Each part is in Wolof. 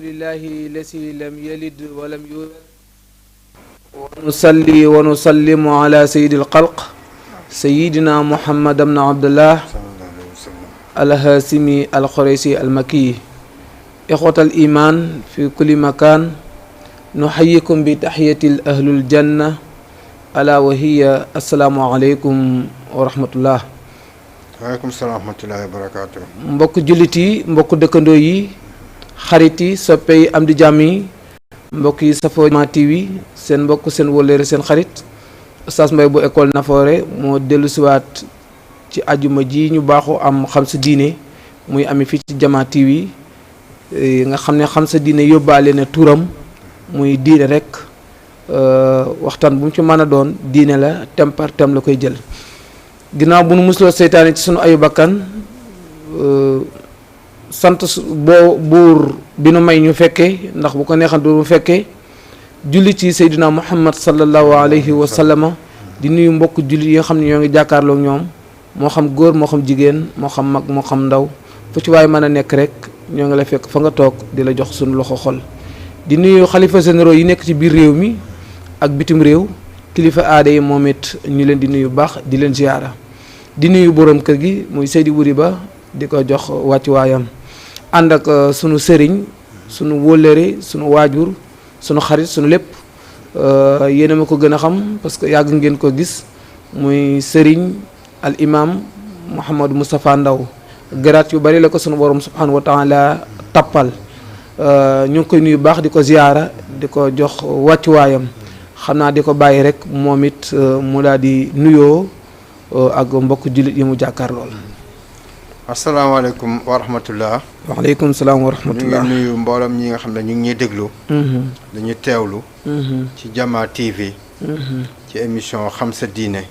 لله الذي لم يلد ولم يولد ونصلي ونسلم على سيد الخلق سيدنا محمد بن عبد الله الهاشمي القريشي المكي. إخوة الإيمان في كل مكان نحييكم بتحية أهل الجنة ألا وهي السلام عليكم ورحمة الله. waaleykum salaam wa rahmatullahi wa barakaatu. mbokk jullit yi mbokk dëkkandoo yi xarit yi soppe yi am di jàmm yi mbokk yi safoo Jama TV seen mbokk seen wóllëre seen xarit Oustaz Mbaye bu école Nafoore moo dellu siwaat ci ajuma ji ñu baaxoo am xam sa diine muy ami fii ci Jama TV nga xam ne xam sa diine yóbbaale na turam muy diine rek waxtaan bu mu ci mën a doon diine la thème par thème la koy jël. ginnaaw bu nu musloo seytaane ci sunu ayu bakkan sant boo buur bi nu may ñu fekkee ndax bu ko neexal du mu fekkee julli ci Seydina Muhammad sallallahu alayhi wa sallama di nuyu mbokk jullit yi nga xam ne ñoo ngi jàkkaarloog ñoom moo xam góor moo xam jigéen moo xam mag moo xam ndaw fu ci waaye mën a nekk rek ñoo ngi la fekk fa nga toog di la jox sunu loxo xol di nuyu xalifa généraux yi nekk ci biir réew mi ak bitim réew kilifa aada yi moom it ñu leen di nuyu baax di leen ziyaara di nuyu borom kër gi muy Seydi Wuri Ba di ko jox wàccuwaayam ànd ak sunu sëriñ sunu wóllëre sunu waajur sunu xarit sunu lépp yéen a ma ko gën a xam parce que yàgg ngeen ko gis muy sëriñ al imam Mouhamadou Moustapha Ndaw garaat yu bari la ko sunu borom subhanahu wa taala tappal ñu ngi koy nuyu baax di ko ziyaara di ko jox wàccuwaayam xam naa di ko bàyyi rek moom it mu daal di nuyoo ak mbokk jullit yi mu jàkkaar lool. asalaamaaleykum wa rahmatullah. waaleykum salaam wa rahmatullah. ñu ngi nuyu mbooloom ñi nga xam ne ñu ngi ñuy déglu. dañu teewlu. ci Jama TV. ci émission xam sa diine.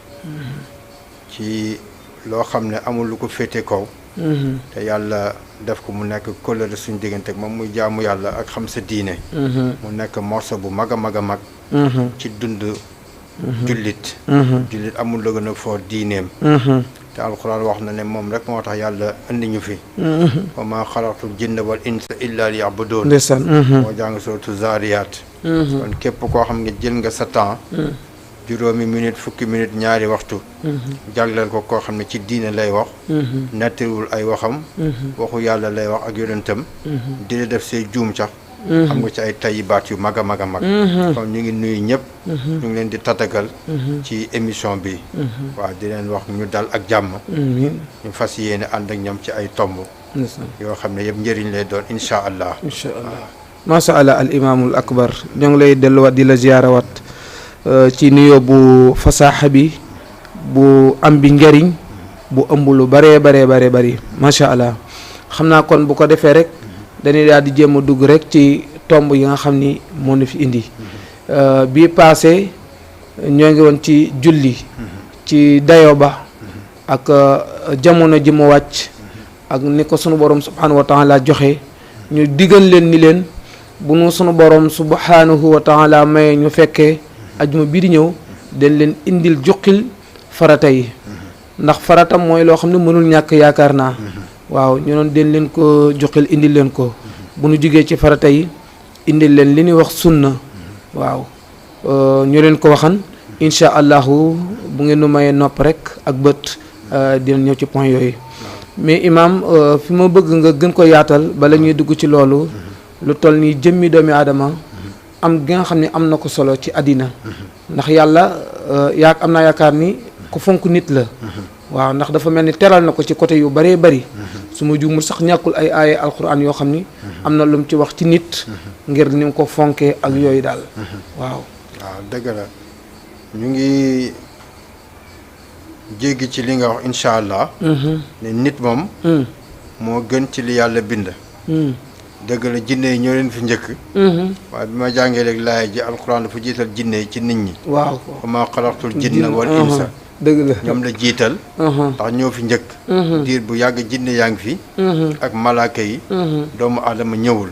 ci loo xam ne amul lu ko féete kaw. te yàlla def ko mu nekk kóllëre suñu diggante ak moom muy jaamu yàlla ak xam sa diine. mu nekk morceau bu mag a mag a mag. ci dund. jullit amul la gën a foor diineem te alxuraan wax na ne moom rek moo tax yàlla indi ñu fi wa maa xalaqtul jinna wal insa illa liya'buduun moo jàng suratu zaariyaat kon képp koo xam ne jël nga sa temps juróomi minute fukki minute ñaari waxtu jagleel ko koo xam ne ci diine lay wax nettiwul ay waxam waxu yàlla lay wax ak yonentam di la def say juum sax xam nga ci ay tayibaat yu mag a mag a mag kon ñu ngi nuyu ñëpp ñu ngi leen di tatagal ci émission bi waaw di leen wax ñu dal ak jàmm ñu fas yéene ànd ak ñoom ci ay tomb yoo xam ne yëpp njëriñ lay doon incha allah macha allah al imaamul akbar ñoo ngi lay delluwaat di la ziyaarawaat ci nuyoo bu fasaaxa bi bu am bi njëriñ bu ëmb lu baree bari macha allah xam naa kon bu ko defee rek dañuy daal di jéem a dugg rek ci tomb yi nga xam ni moo ñu fi indi bii passé ñoo ngi woon ci julli ci dayo ba ak jamono ji mu wàcc ak ni ko sunu borom subhanahu wa taala joxe ñu digal leen ni leen bu nu sunu borom subhanahu wa taala maye ñu fekkee ajuma bii di ñëw dañ leen indil juqil farata yi ndax farata mooy loo xam ne mënul ñàkk yaakaar naa waaw ñu noon den leen ko joxel indil leen ko bu nu jugee ci farata yi indil leen li ñuy wax sunna waaw ñu leen ko waxan incha allahu bu ngeen nu mayee nopp rek ak bët dina ñëw ci point yooyu mais imam fi ma bëgg nga gën ko yaatal bala ñuy dugg ci loolu lu toll nii jëmmi doomi aadama am gi nga xam ne am na ko solo ci àddina ndax yàlla am naa yaakaar ni ku fonk nit la waaw ndax dafa mel ni teral na ko ci côté yu bëree bëri su ma juumul sax ñàkkul ay aaya alquran yoo xam ni am na lu mu ci wax ci nit ngir ni mu ko fonkee ak yooyu daal waaw dëgg la ñu ngi jéggi ci li nga wax incha allah ne nit moom moo gën ci li yàlla bind dëgg la jinne yi ñoo leen fi njëkk waaye bi ma jàngee léegi laaya ji alquran dafa jiital jinne yi ci nit ñi waaw wa maa xalaqtul jinna wal insa dëgg la ñoom la jiital ndax ñoo fi njëkk diir bu yàgg jinne yaa ngi fi ak malaaka yi doomu aadama ñëwul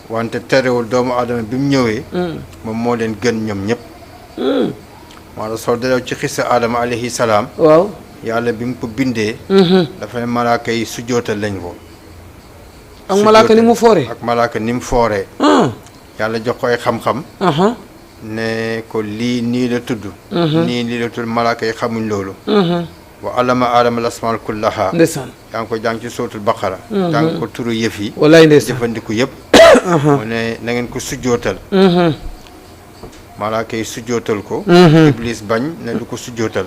wante terewul doomu aadama bi mu ñëwee moom moo leen gën ñoom ñëpp maanaam soo delew ci xissa aadama alayhi salaam waaw yàlla bi mu ko bindee dafa ne malaaka yi sujjootal lañ ko ak malaaka ni mu fooree. ak malaaka ni mu fooree. yàlla jox ko ay xam-xam. ne ko lii nii la tudd. nii la tudd malaaka yi xamuñ loolu. wa allama aadama al-asmaa kullaha. ndeysaan. yaa ngi ko jàng ci sootul baqara. jàng ko turu yëf yi. wallaay ndeysaan jëfandiku yëpp. mu ne na ngeen ko sujjootal. malaaka yi sujjootal ko. iblis bañ ne du ko sujjootal.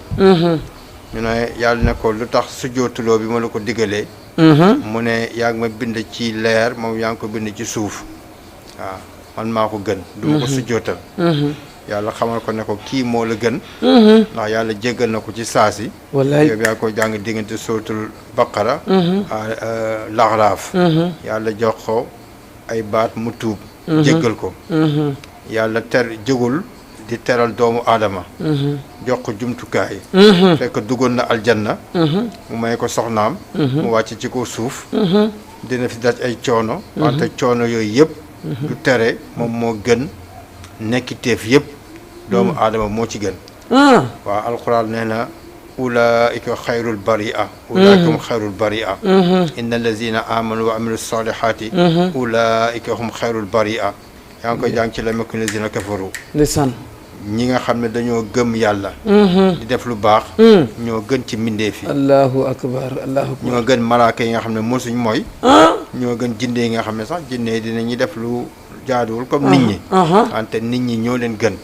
ñu ne yàlla ne ko lu tax sujjootuloo bi ma la ko digalee. mu ne yaa ngi ma bind ci leer moom yaa ngi ko bind ci suuf. waaw man maa ko gën. du ma ko sujjootal. yàlla xamal ko ne ko kii moo la gën. ndax yàlla jéggal na ko ci saasi. wallaay yow yaa ko jàng diggante sootul baqara. laxraaf. yàlla jox ko ay baat mu tuub. jéggal ko. yàlla jógul di teral doomu aadama. jox ko jumtukaay. fekk duggoon na aljanna. mu may ko soxnaam. mu wàcc ci ko suuf. dina fi daj ay coono. wante coono yooyu yëpp. du tere moom moo gën nekkiteef yëpp. doomu aadama moo ci gën. waaw alxuraan nee na ulaika xayrul baria. ulaika hum xayrul baria. inna allazina amanu wa amilu salihati. ulaika hum xayrul baria. yaa ngi koy jàng ci lam yakun allazina kafaru. ndeysaan. ñi nga xam ne dañoo gëm yàlla. di def lu baax. ñoo gën ci mbindeef yi. allahu akbar allahu akbar. ñoo gën malaaka yi nga xam ne mosuñ mooy. ñoo gën jinne yi nga xam ne sax jinne yi dinañuy def lu jaaduwul comme nit ñi. wante nit ñi ñoo leen gën.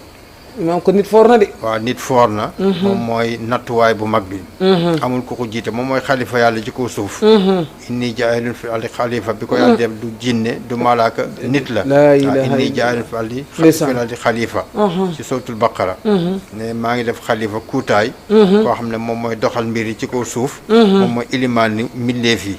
imaam ko nit foor na de. waaw nit foor na. moom mooy nattuwaay bu mag bi. amul ku ko jiite moom mooy xalifa yàlla ci kaw suuf. inni jaa'ilun fi ardi xalifa bi ko yàlla def du jinne du malaaka nit la. laa ilaaha inni jaa'ilun fi ardi xalifa. ci sootul baqara. ne maa ngi def xalifa kuutaay. koo xam ne moom mooy doxal mbir yi ci kaw suuf. moom mooy ilimaan ni mbindeef yi.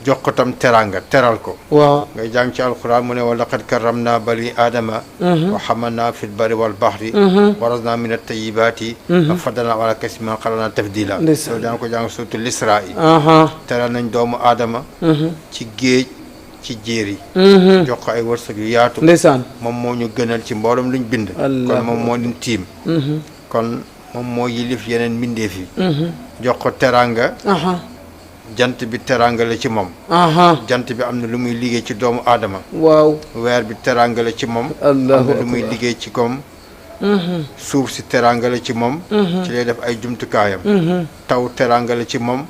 jox ko tam teraanga teral ko. waaw ngay jàng ci alquran mu ne wa laqad karramna bani aadama. wa hamalna fil barri wal bahri. wa razaqna min at-tayyibati. wa faddalna ala kasiirin mimman xalaqna tafdila. ndeysaan loolu daan ko jàng surtout l'Isra yi. teral nañ doomu aadama. ci géej ci jéer yi. jox ko ay wërsëg yu yaatu. ndeysaan. moom moo ñu gënal ci mboolem luñ bind. kon moom moo leen tiim. kon moom moo yilif yeneen mbindeef yi. jox ko teraanga. jant bi teraanga la ci moom. jant bi am na lu muy liggéey ci doomu aadama. waaw weer bi teraanga la ci moom. allahu am na lu muy liggéey ci koom. suuf si teraanga la ci moom. ci lay def ay jumtukaayam. taw teraanga la ci moom.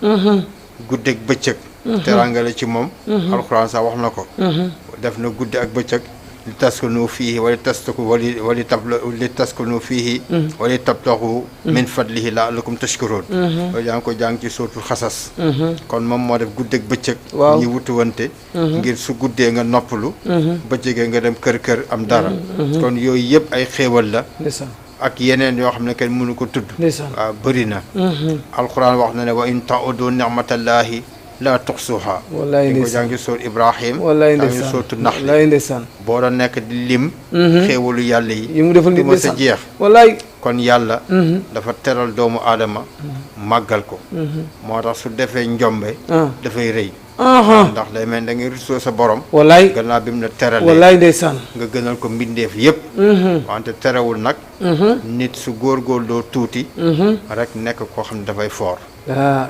guddeeg bëccëg. teraanga la ci moom. alxuraan sax wax na ko. def na guddi ak bëccëg. li taskunu fiihi li taskunu fiihi wali tabtaxu min fadlihi la'allakum tashkuruun. loolu yaa ngi ko jàng ci sootul xasas. kon moom moo def guddeeg bëccëg. waaw ñi wutuwante. ngir su guddee nga noppalu. bëccëgee nga dem kër am dara. kon yooyu yëpp ay xéewal la. ndeysaan. ak yeneen yoo xam ne kenn mënu ko tudd. ndeysaan. waaw bëri na. alquran wax na ne wa in ta'udu ni'matallahi laa tuxsuha. wallaay di ko ndeysaan. jàng ci soot Ibrahim. wallaay jàng ci ndeysaan. sootu nax li. wallaay ndeysaan. boo doon nekk di lim. xéewalu yàlla yi. yi mu defal nit du ma sa ndeysaan. jeex. wallaay. kon yàlla. dafa teral doomu aadama. màggal ko. moo tax su defee njombe. dafay rëy. ndax day mel da ngay rusoo sa borom. wallaay. gannaaw bi mu la teralee. wallaay ndeysaan. nga gënal ko mbindeef yépp. wante terewul nag. nit su góorgóorloo tuuti. rek nekk koo xam ne dafay foor.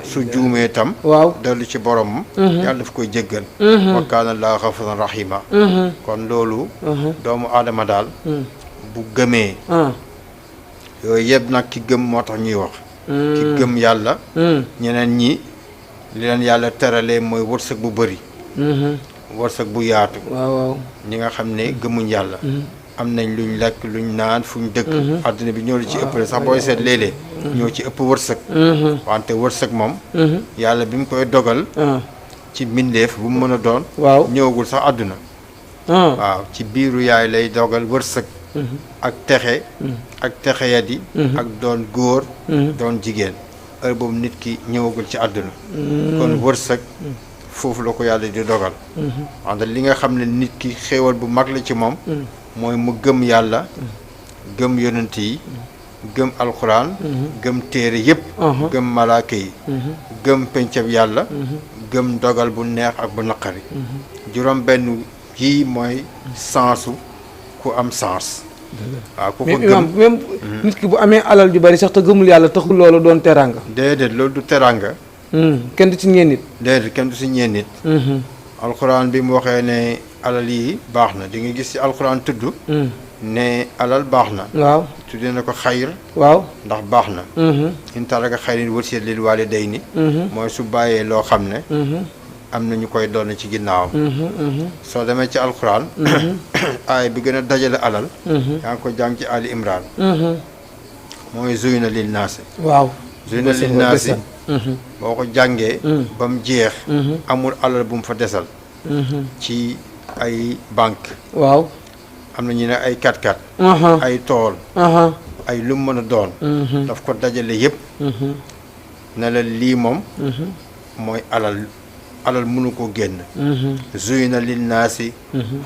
su juumee tam. waaw. dellu ci boromam. yàlla daf koy jéggal. wa kaana Allaahu gafuuran rahiima. kon loolu. doomu aadama daal. bu gëmee. yooyu yëpp nag ki gëm moo tax ñuy wax. ki gëm yàlla. ñeneen ñi li leen yàlla teralee mooy wërsëg bu bëri. wërsëg bu yaatu. waaw waaw. ñi nga xam ne gëmuñ yàlla. am nañ luñ lekk luñ naan fuñ dëkk. àdduna bi ñoo la ci ëppale sax booy seet léeg-léeg. ñoo ci ëpp wërsëg. wante wërsëg moom. yàlla bi mu koy dogal. ci mbindeef bu mu mën a doon. waaw ñëwagul sax àdduna. waaw ci biiru yaay lay dogal wërsëg. ak texe. ak texeyadi. ak doon góor. doon jigéen. heure boobu nit ki ñëwagul ci àdduna. kon wërsëg. foofu la ko yàlla di dogal. wante li nga xam ne nit ki xéewal bu mag la ci moom. mooy mu gëm yàlla. gëm yonent yi. gëm alxuraan. gëm téere yépp. gëm malaaka yi. gëm pencab yàlla. gëm dogal bu neex ak bu naqari. juróom benn yii mooy sensu ku am sens. waaw ku ko gëm même nit ki bu amee alal ju bari sax te gëmul yàlla taxul loolu doon teraanga. déedéet loolu du teraanga. kenn du ci ñeen nit. déedéet kenn du si ñeen nit. alxuraan bi mu waxee ne alal yi baax na di nga gis ci alxuraan tudd ne alal baax na waaw tuddee na ko xayr waaw ndax baax na in taraka xayrin wasiyyatan lil waalidayni mooy su bàyyee loo xam ne am na ñu koy doon ci ginnaawam soo demee ci alxuraan aay bi gën a dajale alal yaa ngi ko jàng ci Ali Imran mooy zuyna lin naasi waaw zuyna lin naasi boo ko jàngee ba mu jeex amul alal bu mu fa desal ci ay banque waaw am na ñu ne ay 4x4 ay tool ay lu mu mën a doon daf ko dajale yëpp ne la lii moom mooy alal mënu ko génn zuyna linnaasi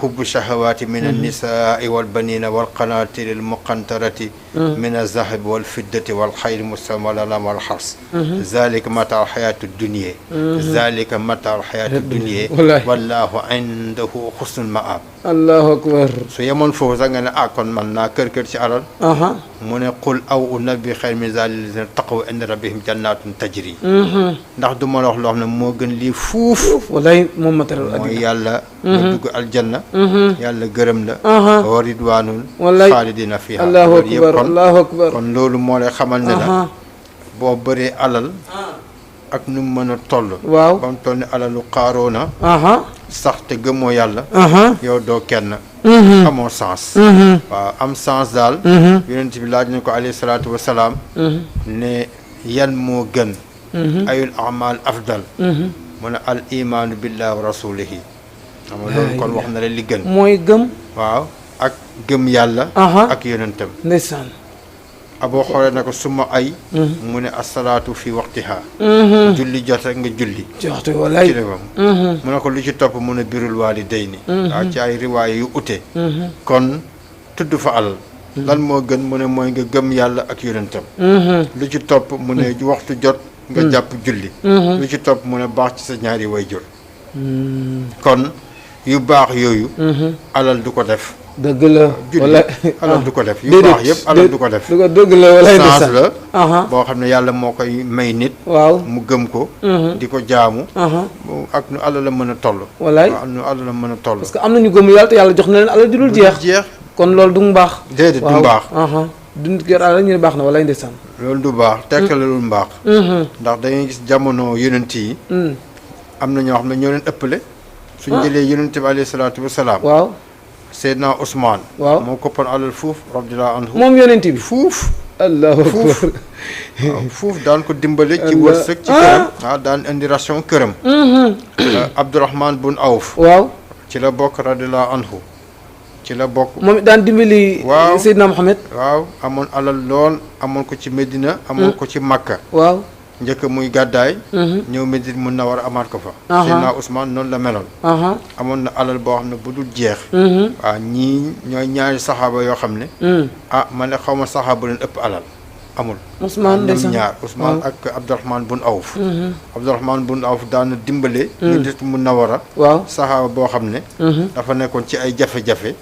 hubbu shahawaati min annisaai walbanina walqanaatiri almuqantarati min alzahabi walfiddati walxayri mustamala walxars zalika mata alxayaatu dunia zalika mata alxayaatu dunia wallahu indahu xusnul maab allahu akbar su yemoon foofu sax nga ne kon man naa kër ci alal mu ne qul aw unabbi xayr min zaalika lazina taqaw inda rabbihim jannatun tajri ndax du ma la wax loo xam ne moo gën lii fuuf walay moom matériel mooy yàlla nga dugg aljanna yàlla gërëm la wa ridwaanun xaalidina fiha allahu akbar allahu akbar kon loolu moo lay xamal ne la boo bëree alal ak nu mu mën a toll waaw ba mu toll ne alalu xaaroona sax te gëmoo yàlla yow doo kenn amoo sens waaw am sens daal yonent bi laaj na ko alayhi salaatu wasalaam ne yan moo gën ayul amal afdal mu ne al imaanu billahi wa rasulihi xam nga loolu kon wax na la li gën mooy gëm waaw ak gëm yàlla ak yonentam ndeysaan aboo xoolee na ko suma ay mu ne asalaatu fi waqtiha julli jot rek nga julli joxte walaay mu ne ko lu ci topp mu ne birul waalidayni waaw ci ay riwaay yu ute kon tudd fa alal lan moo gën mu ne mooy nga gëm yàlla ak yonentam lu ci topp mu ne waxtu jot nga jàpp julli lu ci topp mu ne baax ci sa ñaari wayjur kon yu baax yooyu alal du ko def dëgg la julli alal du ko def yu baax yëpp alal du ko def dëgg la walaay sens la boo xam ne yàlla moo koy may nit waaw mu gëm ko di ko jaamu ak nu alal la mën a toll walaay ak nu alal la mën a toll parce que am nañu gëm yàlla te yàlla jox na leen alal di dul jeex kon loolu du mbaax déedéet du mbaax du nit yor alal ñu ne baax na walaay ndeysaan loolu du baax tekkalalul mbaax ndax dangay gis jamono yonent yi am na ñoo xam ne ñoo leen ëppale suñ jëlee yonent bi alayhi salaatu wasalaam waaw Seydina Ousmane waaw moo koppoon alal fuuf radiyallahu anhu moom yonent bi fuuf allahu akbar waaw fuuf daan ko dimbale ci wërsëg ci këram waaw daan indi ration këram Abdourahman bun Awf waaw ci la bokk radiyallahu anhu ci la bokk moom daan dimbali waaw Seydina Mohamed waaw amoon alal lool amoon ko ci Medina amoon ko ci Makka waaw njëkk muy gàddaay ñëw Medina mun na war a amaat ko fa Seydina Ousmane noonu la meloon amoon na alal boo xam ne bu dul jeex waaw ñii ñooy ñaari saxaaba yoo xam ne man ne xaw ma saxaaba leen ëpp alal amul Ousmane ñoom ñaar Ousmane ak Abdourahman bun Awf Abdourahman bun Awf daana dimbale Medina Munawara waaw saxaaba boo xam ne dafa nekkoon ci ay jafe-jafe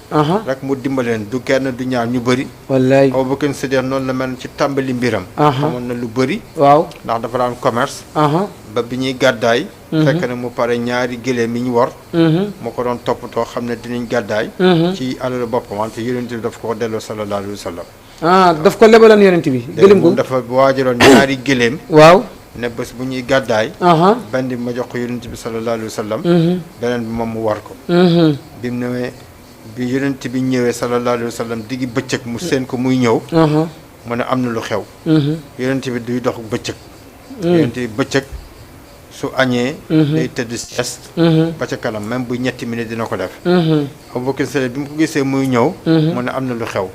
rek mu dimbaleen du kenn du ñaar ñu bëri wallaay Abubakar Siddiq noonu la mel ci tàmbali mbiram xamoon na lu bëri waaw ndax dafa daan commerce ba bi ñuy gàddaay fekk na mu pare ñaari gëléem yi ñu war moo ko doon toppatoo xam ne dinañ gàddaay ci alalu boppam wante yonent bi daf ko delloo sallallahu alayhi wa sallam daf ko lebaloon yonent bi gëlëm ko dafa waajaloon ñaari gëléem waaw ne bés bu ñuy gàddaay benn bi ma jox ko yonent bi sallallahu alayhi wa sallam beneen bi moom mu war ko bi mu newee bi yonent bi ñëwee sallallahu alayhi wa sallam diggi bëccëg mu seen ko muy ñëw mu ne am na lu xew yonent bi duy dox bëccëg yonent bi bëccëg su añee day tëdd sieste ba ca kanam même bu ñetti minutes dina ko def Abubakar Siddiq bi mu ko gisee muy ñëw mu ne am na lu xew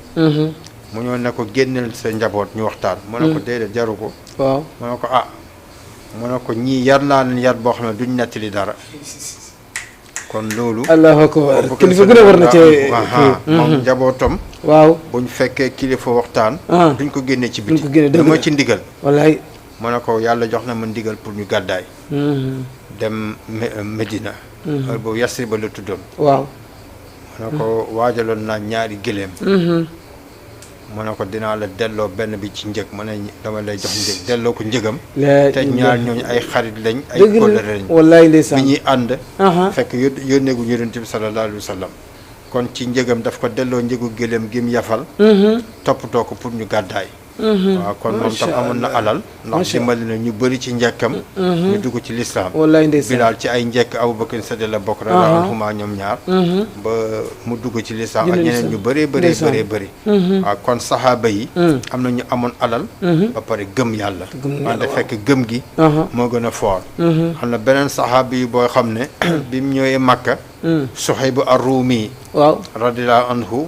mu ñëw ne ko génneel sa njaboot ñu waxtaan mu ne ko déedéet jaru ko waaw mu ne ko mu ne ko ñii yar naa leen yar boo xam ne duñ nettali dara kon loolu allahu akbar kilifa gën a war na cee moom njabootam waaw buñ fekkee kilifa waxtaan duñ ko génnee ci biti dëgg mooy ci ndigal wallaay mu ne ko yàlla jox na ma ndigal pour ñu gàddaay dem Medina heure boobu Yasriba la tuddoon waaw mu ne ko waajaloon naa ñaari gëléem mu ne ko dinaa la delloo benn bi ci njëg mu ne dama lay jox njëg delloo ko njëgam La te ñaar ñooñu ay xarit lañ ay dëgg la kóllëre lañ wallaay bi ndeysaan ñuy ànd aha fekk yónneegu yonent bi sallallahu alayhi wa sallam kon ci njëgam daf ko delloo njëgu gëléem gi mu yafal toppatoo ko pour ñu gàddaay waaw kon moom tam amoon na alal ndax dimbali na ñu bëri ci njëkkam ñu dugg ci lislaam wallaay ndeysaan Bilaal ci ay njëkk Abubakar Sadiq la bokk radiyallaahu anhumaa ñoom ñaar ba mu dugg ci lislaam ak ñeneen ñu bëree bëree bëri waaw kon saxaaba yi am na ñu amoon alal ba pare gëm yàlla wante fekk gëm gi moo gën a foor am na beneen saxaaba yi boo xam ne bi mu ñëwee Makka Suhayb ar-Rumi waaw radiyallaahu anhu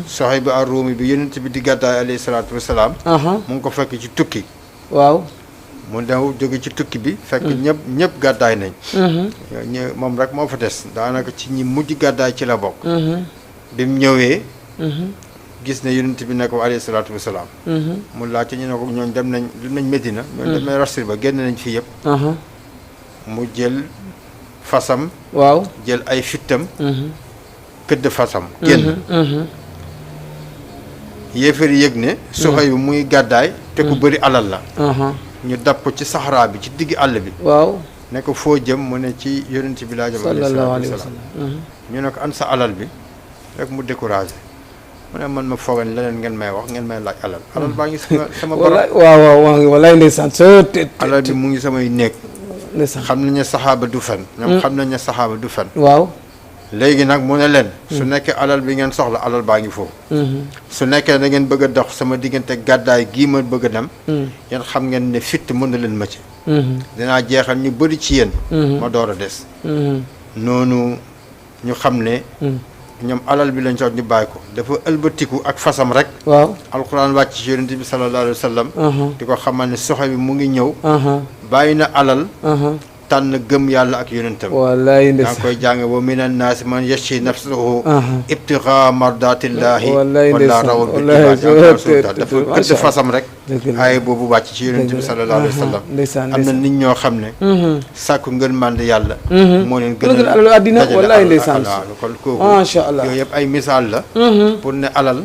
Suhayb ar-Rumi bi yonent bi di gàddaay alayhi salaatu wasalaam mu ngi ko fekk ci tukki waaw mu dew jóge ci tukki bi fekk ñëpp gàddaay nañ moom rek moo fa des daanaka ci ñi mujj gàddaay ci la bokk bi mu ñëwee gis ne yonent bi ne ko alayhi salaatu wasalaam mu laajte ñu ne ko ñooñ dem nañ Medina ñooñ dem nañ Rasir ba génn nañ fii yëpp mu jël fasam waaw jël ay fittam këdd fasam génn yéefar yëg ne Suhayb bi muy gàddaay te ku bëri alal la ñu dab ko ci saxaraa bi ci digg àll bi waaw ne ko foo jëm mu ne ci yonent bi laa jëm sallallahu alayhi wa salaam sallam ñu ne ko an sa alal bi rek mu découragé mu ne man ma foogan leneen ngeen may wax ngeen may laaj alal baa ngi sama borom wallaay waaw waaw wallaay ndeysaan alal bi mu ngi samay néeg ndeysaan xam nañ ne saxaaba du fen ñoom xam nañ ne saxaaba du fen waaw léegi nag mu ne leen su nekkee alal bi ngeen soxla alal baa ngi foofu su nekkee da ngeen bëgg a dox sama diggante gàddaay gii ma bëgg a dem yéen xam ngeen ne fitt mën na leen ma ci dinaa jeexal ñu bëri ci yéen ma door a des noonu ñu xam ne ñoom alal bi lañ sox ñu bàyyi ko dafa ëlbatiku ak fasam rek waaw alquran wàcc ci yonent bi sallallahu alayhi wa sallam di ko xamal ne Suhayb bi mu ngi ñëw bàyyi na alal tànn gëm yàlla ak yonentam wallaay daa ndeysaan koy jàng wa minan naasi man yashri nafsahu ibtigaa mardatillahi wallaay wala ndeysaan rawa bi wallaay ibaad dafa këdd fasam rek ay boobu wàcc ci yonent bi sallallahu alayhi wa sallam ndeysaan am na nit ñoo xam ne sàkku ngën mànd yàlla moo leen gën gën alalu àddina dajale wallaay alal ndeysaan ak alal kon kooku macha allah yooyu yëpp ay misaal la pour ne alal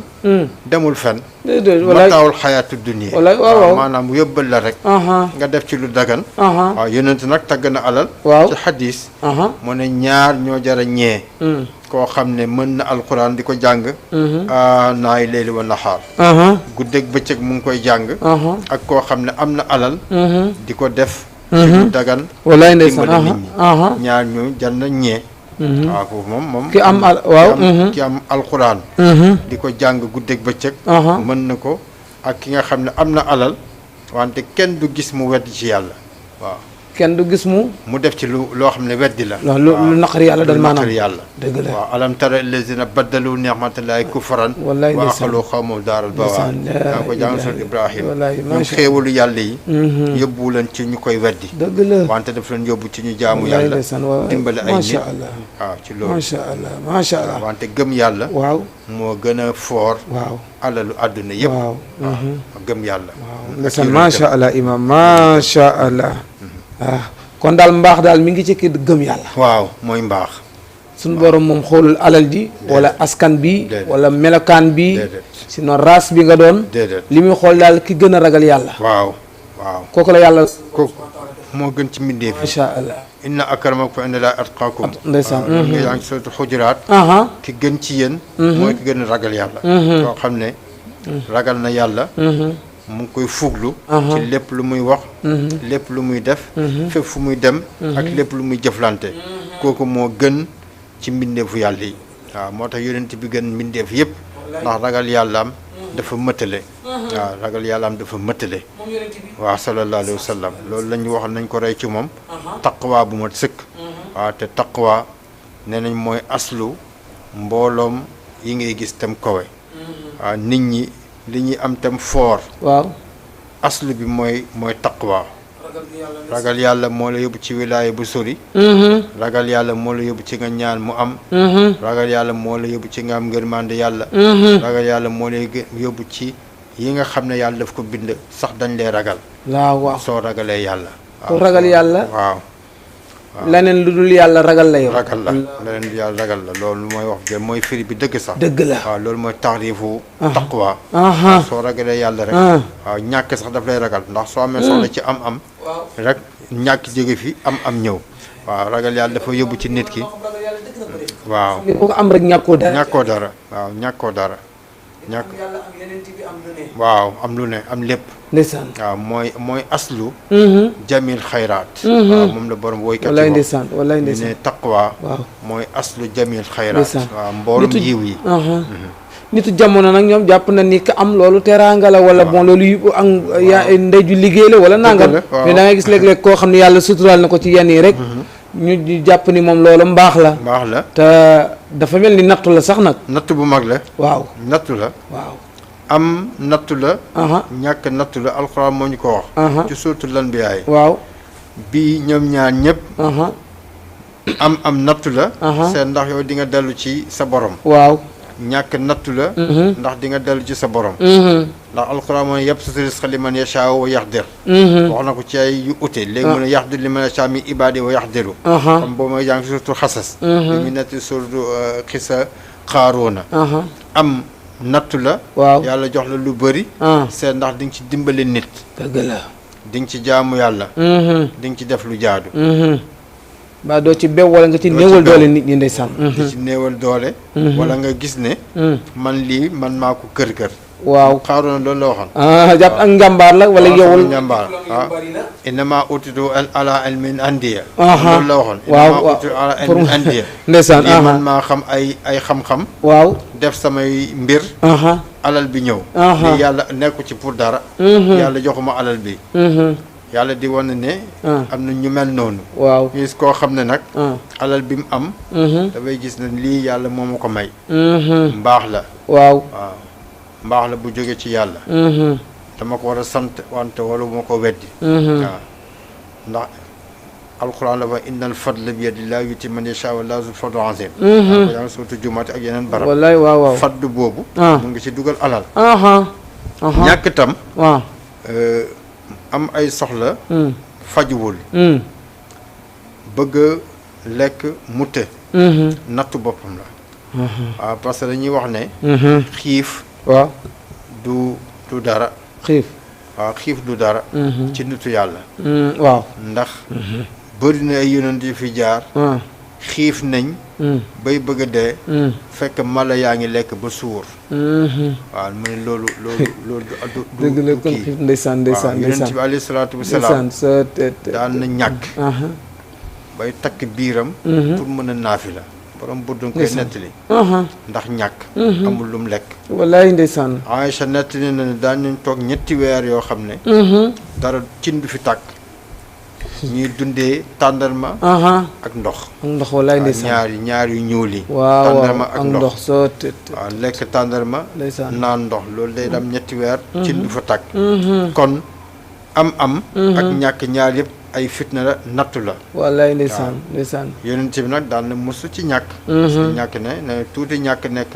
demul fen déedéet wallaay mataawul xayaatu dunya wallaay waaw waaw maanaam yóbbal la rek nga def ci lu dagan waaw yonent nag tagg na alal waaw ci xadis mu ne ñaar ñoo jara ñee koo xam ne mën na alquran di ko jàng naay leeli wa naxaar guddeeg bëccëg mu ngi koy jàng ak koo xam ne am na alal di ko def ci lu dagan wallaay ndeysaan dimbali nit ñi ñaar ñu jar na ñee waaw foofu moom ki am waaw ki am alquran di ko jàng guddeeg bëccëg mën na ko ak ki nga xam ne am na alal wante kenn du gis mu weddi ci yàlla waaw kenn du gis mu def ci loo xam ne weddi la lu naqari yàlla dal maanaam naqari yàlla dëgg la waaw alam tara allazina baddalu ni'matallahi kufran wallaay wa ndeysaan axalu xawmahum daaral bawaar daa ko jàng sol Ibrahima wallaay ñoom macha xéewalu yàlla yi yóbbu leen ci ñu koy weddi dëgg la wante daf leen yóbbu ci ñu jaamu wallaay yàlla ndeysaan waaw dimbali ay nit macha allah waaw ci loolu macha allah macha allah wante gëm yàlla waaw moo gën a foor waaw alalu àdduna yëpp waaw gëm yàlla waaw ndeysaan macha allah imam macha allah kon daal mbaax daal mi ngi ci kii gëm yàlla waaw mooy mbaax suñu borom moom xoolul alal ji wala askan bi wala melokaan bi sinon race bi nga doon déedéet li muy xool daal ki gën a ragal yàlla waaw waaw kooku la yàlla kooku moo gën ci mbindeef yi macha allah inna akramakum inda llaahi atqaakum ndeysaan nga yaa ngi sootu xujuraat ki gën ci yéen mooy ki gën a ragal yàlla koo xam ne ragal na yàlla mu ngi koy fuglu ci lépp lu muy wax lépp lu muy def fépp fu muy dem ak lépp lu muy jëflante kooku moo gën ci mbindeefu yàlla yi waaw moo tax yonent bi gën mbindeef yëpp ndax ragal yàllaam dafa mëttale waaw ragal yàllaam dafa mëttale waaw sallallahu alayhi wa sallam loolu la ñu waxoon nañ ko rey ci moom taqwa bu ma sëkk waaw te taqwa nee nañ mooy aslu mbooloom yi ngay gis tam kowe waaw nit ñi li ñuy am tam foor waaw aslu bi mooy taqwa ragal yàlla moo la yóbbu ci wilaaya bu sori ragal yàlla moo la yóbbu ci nga ñaan mu am ragal yàlla moo la yóbbu ci nga am ngërmande yàlla ragal yàlla moo lay yóbbu ci yi nga xam ne yàlla daf ko bind sax dañ lay ragal waaw waaw soo ragalee yàlla ku ragal yàlla waaw leneen lu dul yàlla ragal la yow. ragal la leneen lu yàlla ragal la loolu mooy wax bi mooy firi bi dëgg sax. dëgg la waaw loolu mooy taxriifu taqwa. soo ragalee yàlla rek. waaw ñàkk sax daf lay ragal ndax soo amee soxla ci am-am. rek ñàkk jóge fi am-am ñëw. waaw ragal yàlla dafa yóbbu ci nit ki. waaw ku ko am rek ñàkkoo dara. ñàkkoo dara waaw ñàkkoo dara. ñàkk waaw am lu ne am lépp. ndeysaan waaw mooy aslu. jamil xayraat. waaw moom la borom woykat yi wallaay ndeysaan wallaay ndeysaan ne taqwa. waaw mooy aslu jamil xayraat. waaw mboolum yiw yi. nitu jamono nag ñoom jàpp na ni ka am loolu teraanga la wala bon loolu yu ndey ju liggéey la wala nangam. mais da ngay gis léeg-léeg koo xam ne yàlla suturaal na ko ci yenn yi rek. ñu jàpp ni moom loolu mbaax la. mbaax la te dafa mel ni nattu la sax nag. nattu bu mag la. waaw nattu la. waaw am nattu la. ñàkk nattu la alxuraan moo ñu ko wax. ci suuratul Anbiyaa yi. waaw bii ñoom ñaar ñëpp. am nattu la. seen ndax yow di nga dellu ci sa borom. waaw ñàkk nattu la. ndax di nga dellu ci sa borom. ndax alxuraan moo ne yabsutu rizqa liman yashaa'u wa yaqdir. wax na ko ci ay yu ute. léegi mu ne yaqdir liman yashaa'u min ibaadihi wa yaqdiru. comme boobu mooy jàng surtout xasas. li ñu netti surtout xisa Qaaruuna. am nattu la. waaw yàlla jox la lu bëri. seen ndax di nga ci dimbali nit. dëgg la. di nga ci jaamu yàlla. di nga ci def lu jaadu. ba doo ci bew wala nga ci néewal doole nit ñi ndeysaan. di ci néewal doole. wala nga gis ne. man lii man maa ko kër. waaw Qaaruuna loolu la waxoon. jàpp ak njàmbaar la wala yowul njàmbaar waaw innama utitu ala ilmin andiya. loolu la waxoon. waaw innama utitu ala ilmin andiya. ndeysaan lii man maa xam ay xam-xam. waaw def samay mbir. alal bi ñëw. lii yàlla nekku ci pour dara. yàlla joxuma alal bi. yàlla di wane ne. am na ñu mel noonu. waaw gis koo xam ne nag. alal bi mu am. dafay gis ne lii yàlla moo ma ko may. mbaax la. waaw mbaax la bu jóge ci yàlla. dama ko war a sant wante wala bu ma ko weddi. waaw ndax alquran la fa innal fadla bi yadillaahi yu'tiihi man yashaa'u wallaahu zul fadlil aziim. yaa ngi surtout jumaat ak yeneen barab. wallaay waaw waaw faddu boobu. mu ngi ci dugal alal. ñàkk tam. waaw am ay soxla. fajuwul. bëgg lekk mutte. nattu boppam la. waaw parce que dañuy wax ne. xiif. waaw du dara. xiif. waaw xiif du dara. ci nitu yàlla. waaw ndax. bëri na ay yonent yu fi jaar. xiif nañ. bay bëgg a dee. fekk mala yaa ngi lekk ba suur. waaw mu ne loolu. du dëgg la kon xiif ndeysaan ndeysaan waaw yonent bi alayhi salaatu wa salaam daan na ñàkk. bay takk biiram. pour mën a naafi la. borom bu duñ koy nettali. ndax ñàkk. amul lum lekk. wallaay ndeysaan. Aïcha nettali na ne daan nañ toog ñetti weer yoo xam ne. dara cin du fi tàkk. ñuy dundee tàndarma. ak ndox. ak ndox wallaay ndeysaan ñaar yu ñuul yi. waaw tàndarma ak ndox soo waaw lekk tàndarma. ndeysaan naan ndox loolu day dam ñetti weer. cin du fa tàkk. kon am. ak ñàkk ñaar yëpp. ay fitna la nattu la. wallaay ndeysaan ndeysaan. yonent bi nag daal na mosu ci ñàkk. ñàkk ne tuuti ñàkk nekk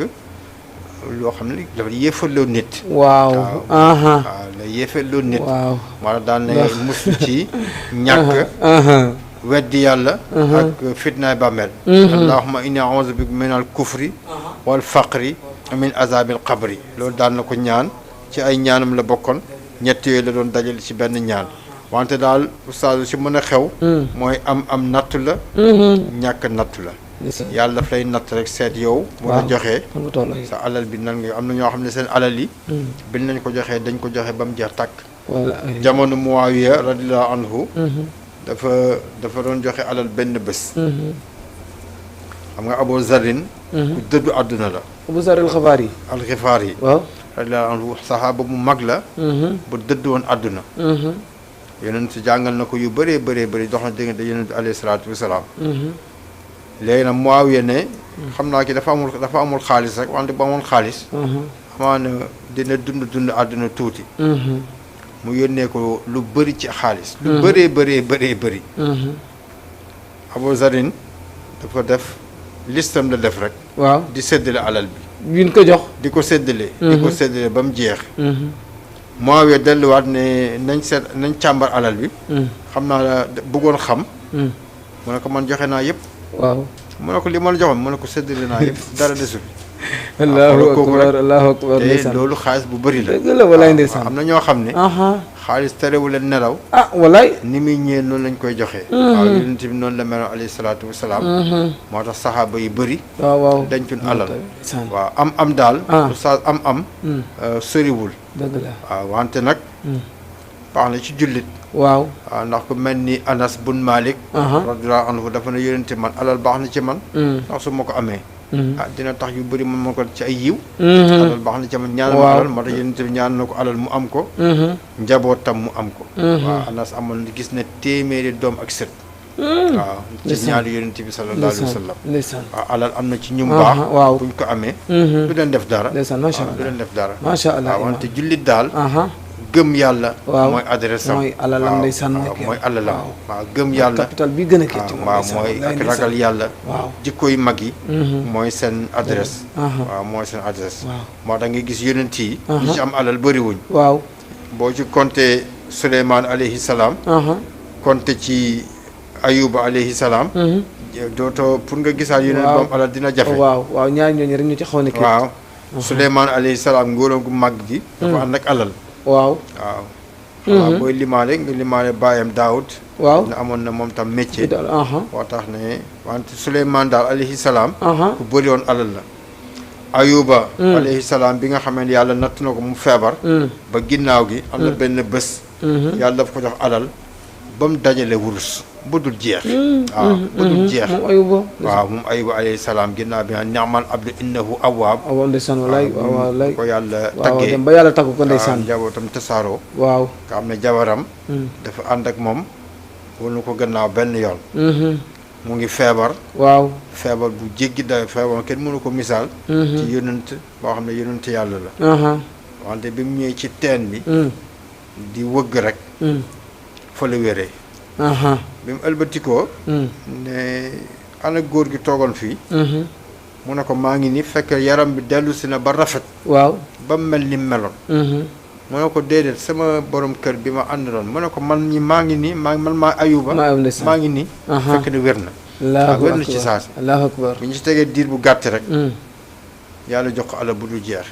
loo xam ne dafa yéefaloo nit. waaw waaw la yéefaloo nit. waaw wala daal na mosu ci ñàkk. weddi yàlla. ak fitnaay bàmmeel. allahumma inni a'uuzu bika min al kufri wal faqri min azabil qabri loolu daal na ko ñaan ci ay ñaanam la bokkoon ñett yooyu la doon dajale ci benn ñaan. wante daal oustaz si mën a xew. mooy am nattu la. ñàkk nattu la. yàlla daf lay natt rek seet yow. bu la joxee sa alal bi nan nga am na ñoo xam ne seen alal yi. bi nañ ko joxee dañ ko joxe ba mu jeex tàkk. jamono Muawiya radiyallahu anhu. dafa doon joxe alal benn bés. xam nga Abu Zarin. ku dëddu àdduna la. Abu Zar al-Xifaari. al-Xifaari. waaw radiyallahu anhu saxaaba bu mag la. bu dëdd woon àdduna. yonent si jàngal na ko yu bëree bëri dox na diggante yonent bi alayhi salaatu wasalaam. léegi nag Muawiya ne. xam naa ki dafa amul xaalis rek wante bu amoon xaalis. amaana dina dund àdduna tuuti. mu yónnee ko lu bëri ci xaalis. lu bëree bëri. Abu Zarin dafa def listam la def rek. waaw di séddale alal bi. yuñ ko jox. di ko séddale. ba mu jeex. Muawiya delluwaat ne nañ càmbar alal bi. xam naa la bëggoon xam. mu ne ko man joxe naa yëpp. waaw. mu ne ko li ma la joxoon mu ne ko séddale naa yëpp dara desul. allahu akbar allahu akbar. te loolu xaalis bu bëri la. dëgg la walaay ndeysaan. am na ñoo xam ne. xaalis terewu leen nelaw. walaay. ni muy ñëwee noonu lañ koy joxe. waaw yonent bi noonu la meloon alayhi salaatu wasalaam. moo tax saxaaba yu bëri. waaw dañcun alal. waaw am daal. oustaz am. soriwul. dëgg la waaw wante nag. baax na ci jullit. waaw ndax ku mel ni Anas bun Malik. radiyallahu anhu dafa ne yonent man alal baax na ci man. ndax su ma ko amee. dina tax yu bëri man ma ko ci ay yiw. alal baax na ci man ñaanal ma alal moo tax yonent bi ñaan na ko alal mu am ko. njabootam mu am ko. waaw Anas amoon na gis na téeméeri doom ak sët. waaw ci ñaari yonent bi sallallahu alayhi wa sallam. waaw alal am na ci ñum baax. buñ ko amee. du leen def dara. du leen def dara. macha allah waaw wante jullit daal. gëm yàlla. mooy adresse am mooy alalam ndeysaan mooy alalam. waaw gëm yàlla capital bi gën a kii ci moom waaw mooy ak ragal yàlla. waaw jikko yu mag yi. mooy seen adresse. waaw mooy seen adresse. moo tax nga gis yonent yi. ñi ci am alal bëriwuñ. waaw boo ci compté Souleymane alayhi salaam. compté ci Ayuba alayhi salaam. dootoo pour nga gisaat yeneen bu am alal dina jafe. waaw ñaar ñooñu rek ñu ci xaw na kii. waaw Souleymane alayhi salaam ngóoram gu mag gi. dafa ànd ak alal. waaw booy limaale nga limaale baayam Daawud. waaw na amoon na moom tam métier. moo tax ne wante Souleymane daal alayhi salaam. ku bëri woon alal la. Ayuba alayhi salaam bi nga xam ne yàlla natt na ko mu feebar. ba ginnaaw gi am na benn bés. yàlla daf ko jox alal ba mu dajale wurus bu dul jeex. waaw bu dul jeex. moom Ayuba. waaw moom Ayuba alayhi salaam ginnaaw bi nag ni'mal abdu innahu awwaab. waaw ndeysaan walaay walaay ko yàlla waaw taggee dem ba yàlla taggu ko ndeysaan. njabootam tasaaroo. waaw nga xam ne jabaram. dafa ànd ak moom wala ko gannaaw benn yoon. mu ngi feebar. waaw feebar bu jéggi dayo feebar kenn mënu ko misaal. ci yonent boo xam ne yonent yàlla la. wante bi mu ñëwee ci teen bi. di wëgg rek. fa la wéree. bi mu ëlbatikoo. ne ana góor gi toogoon fii. mu ne ko maa ngi ni fekk yaram bi dellu si na ba rafet. waaw ba mel ni meloon. mu ne ko déedéet sama borom kër bi ma àndaloon mu ne ko man ñi maa ngi nii maa Ayuba. maa ngi nii. fekk ne wér na. wér na ci saasi. allahu akbar bi ñu ci tegee diir bu gàtt rek. yàlla jox ko alal bu dul jeex.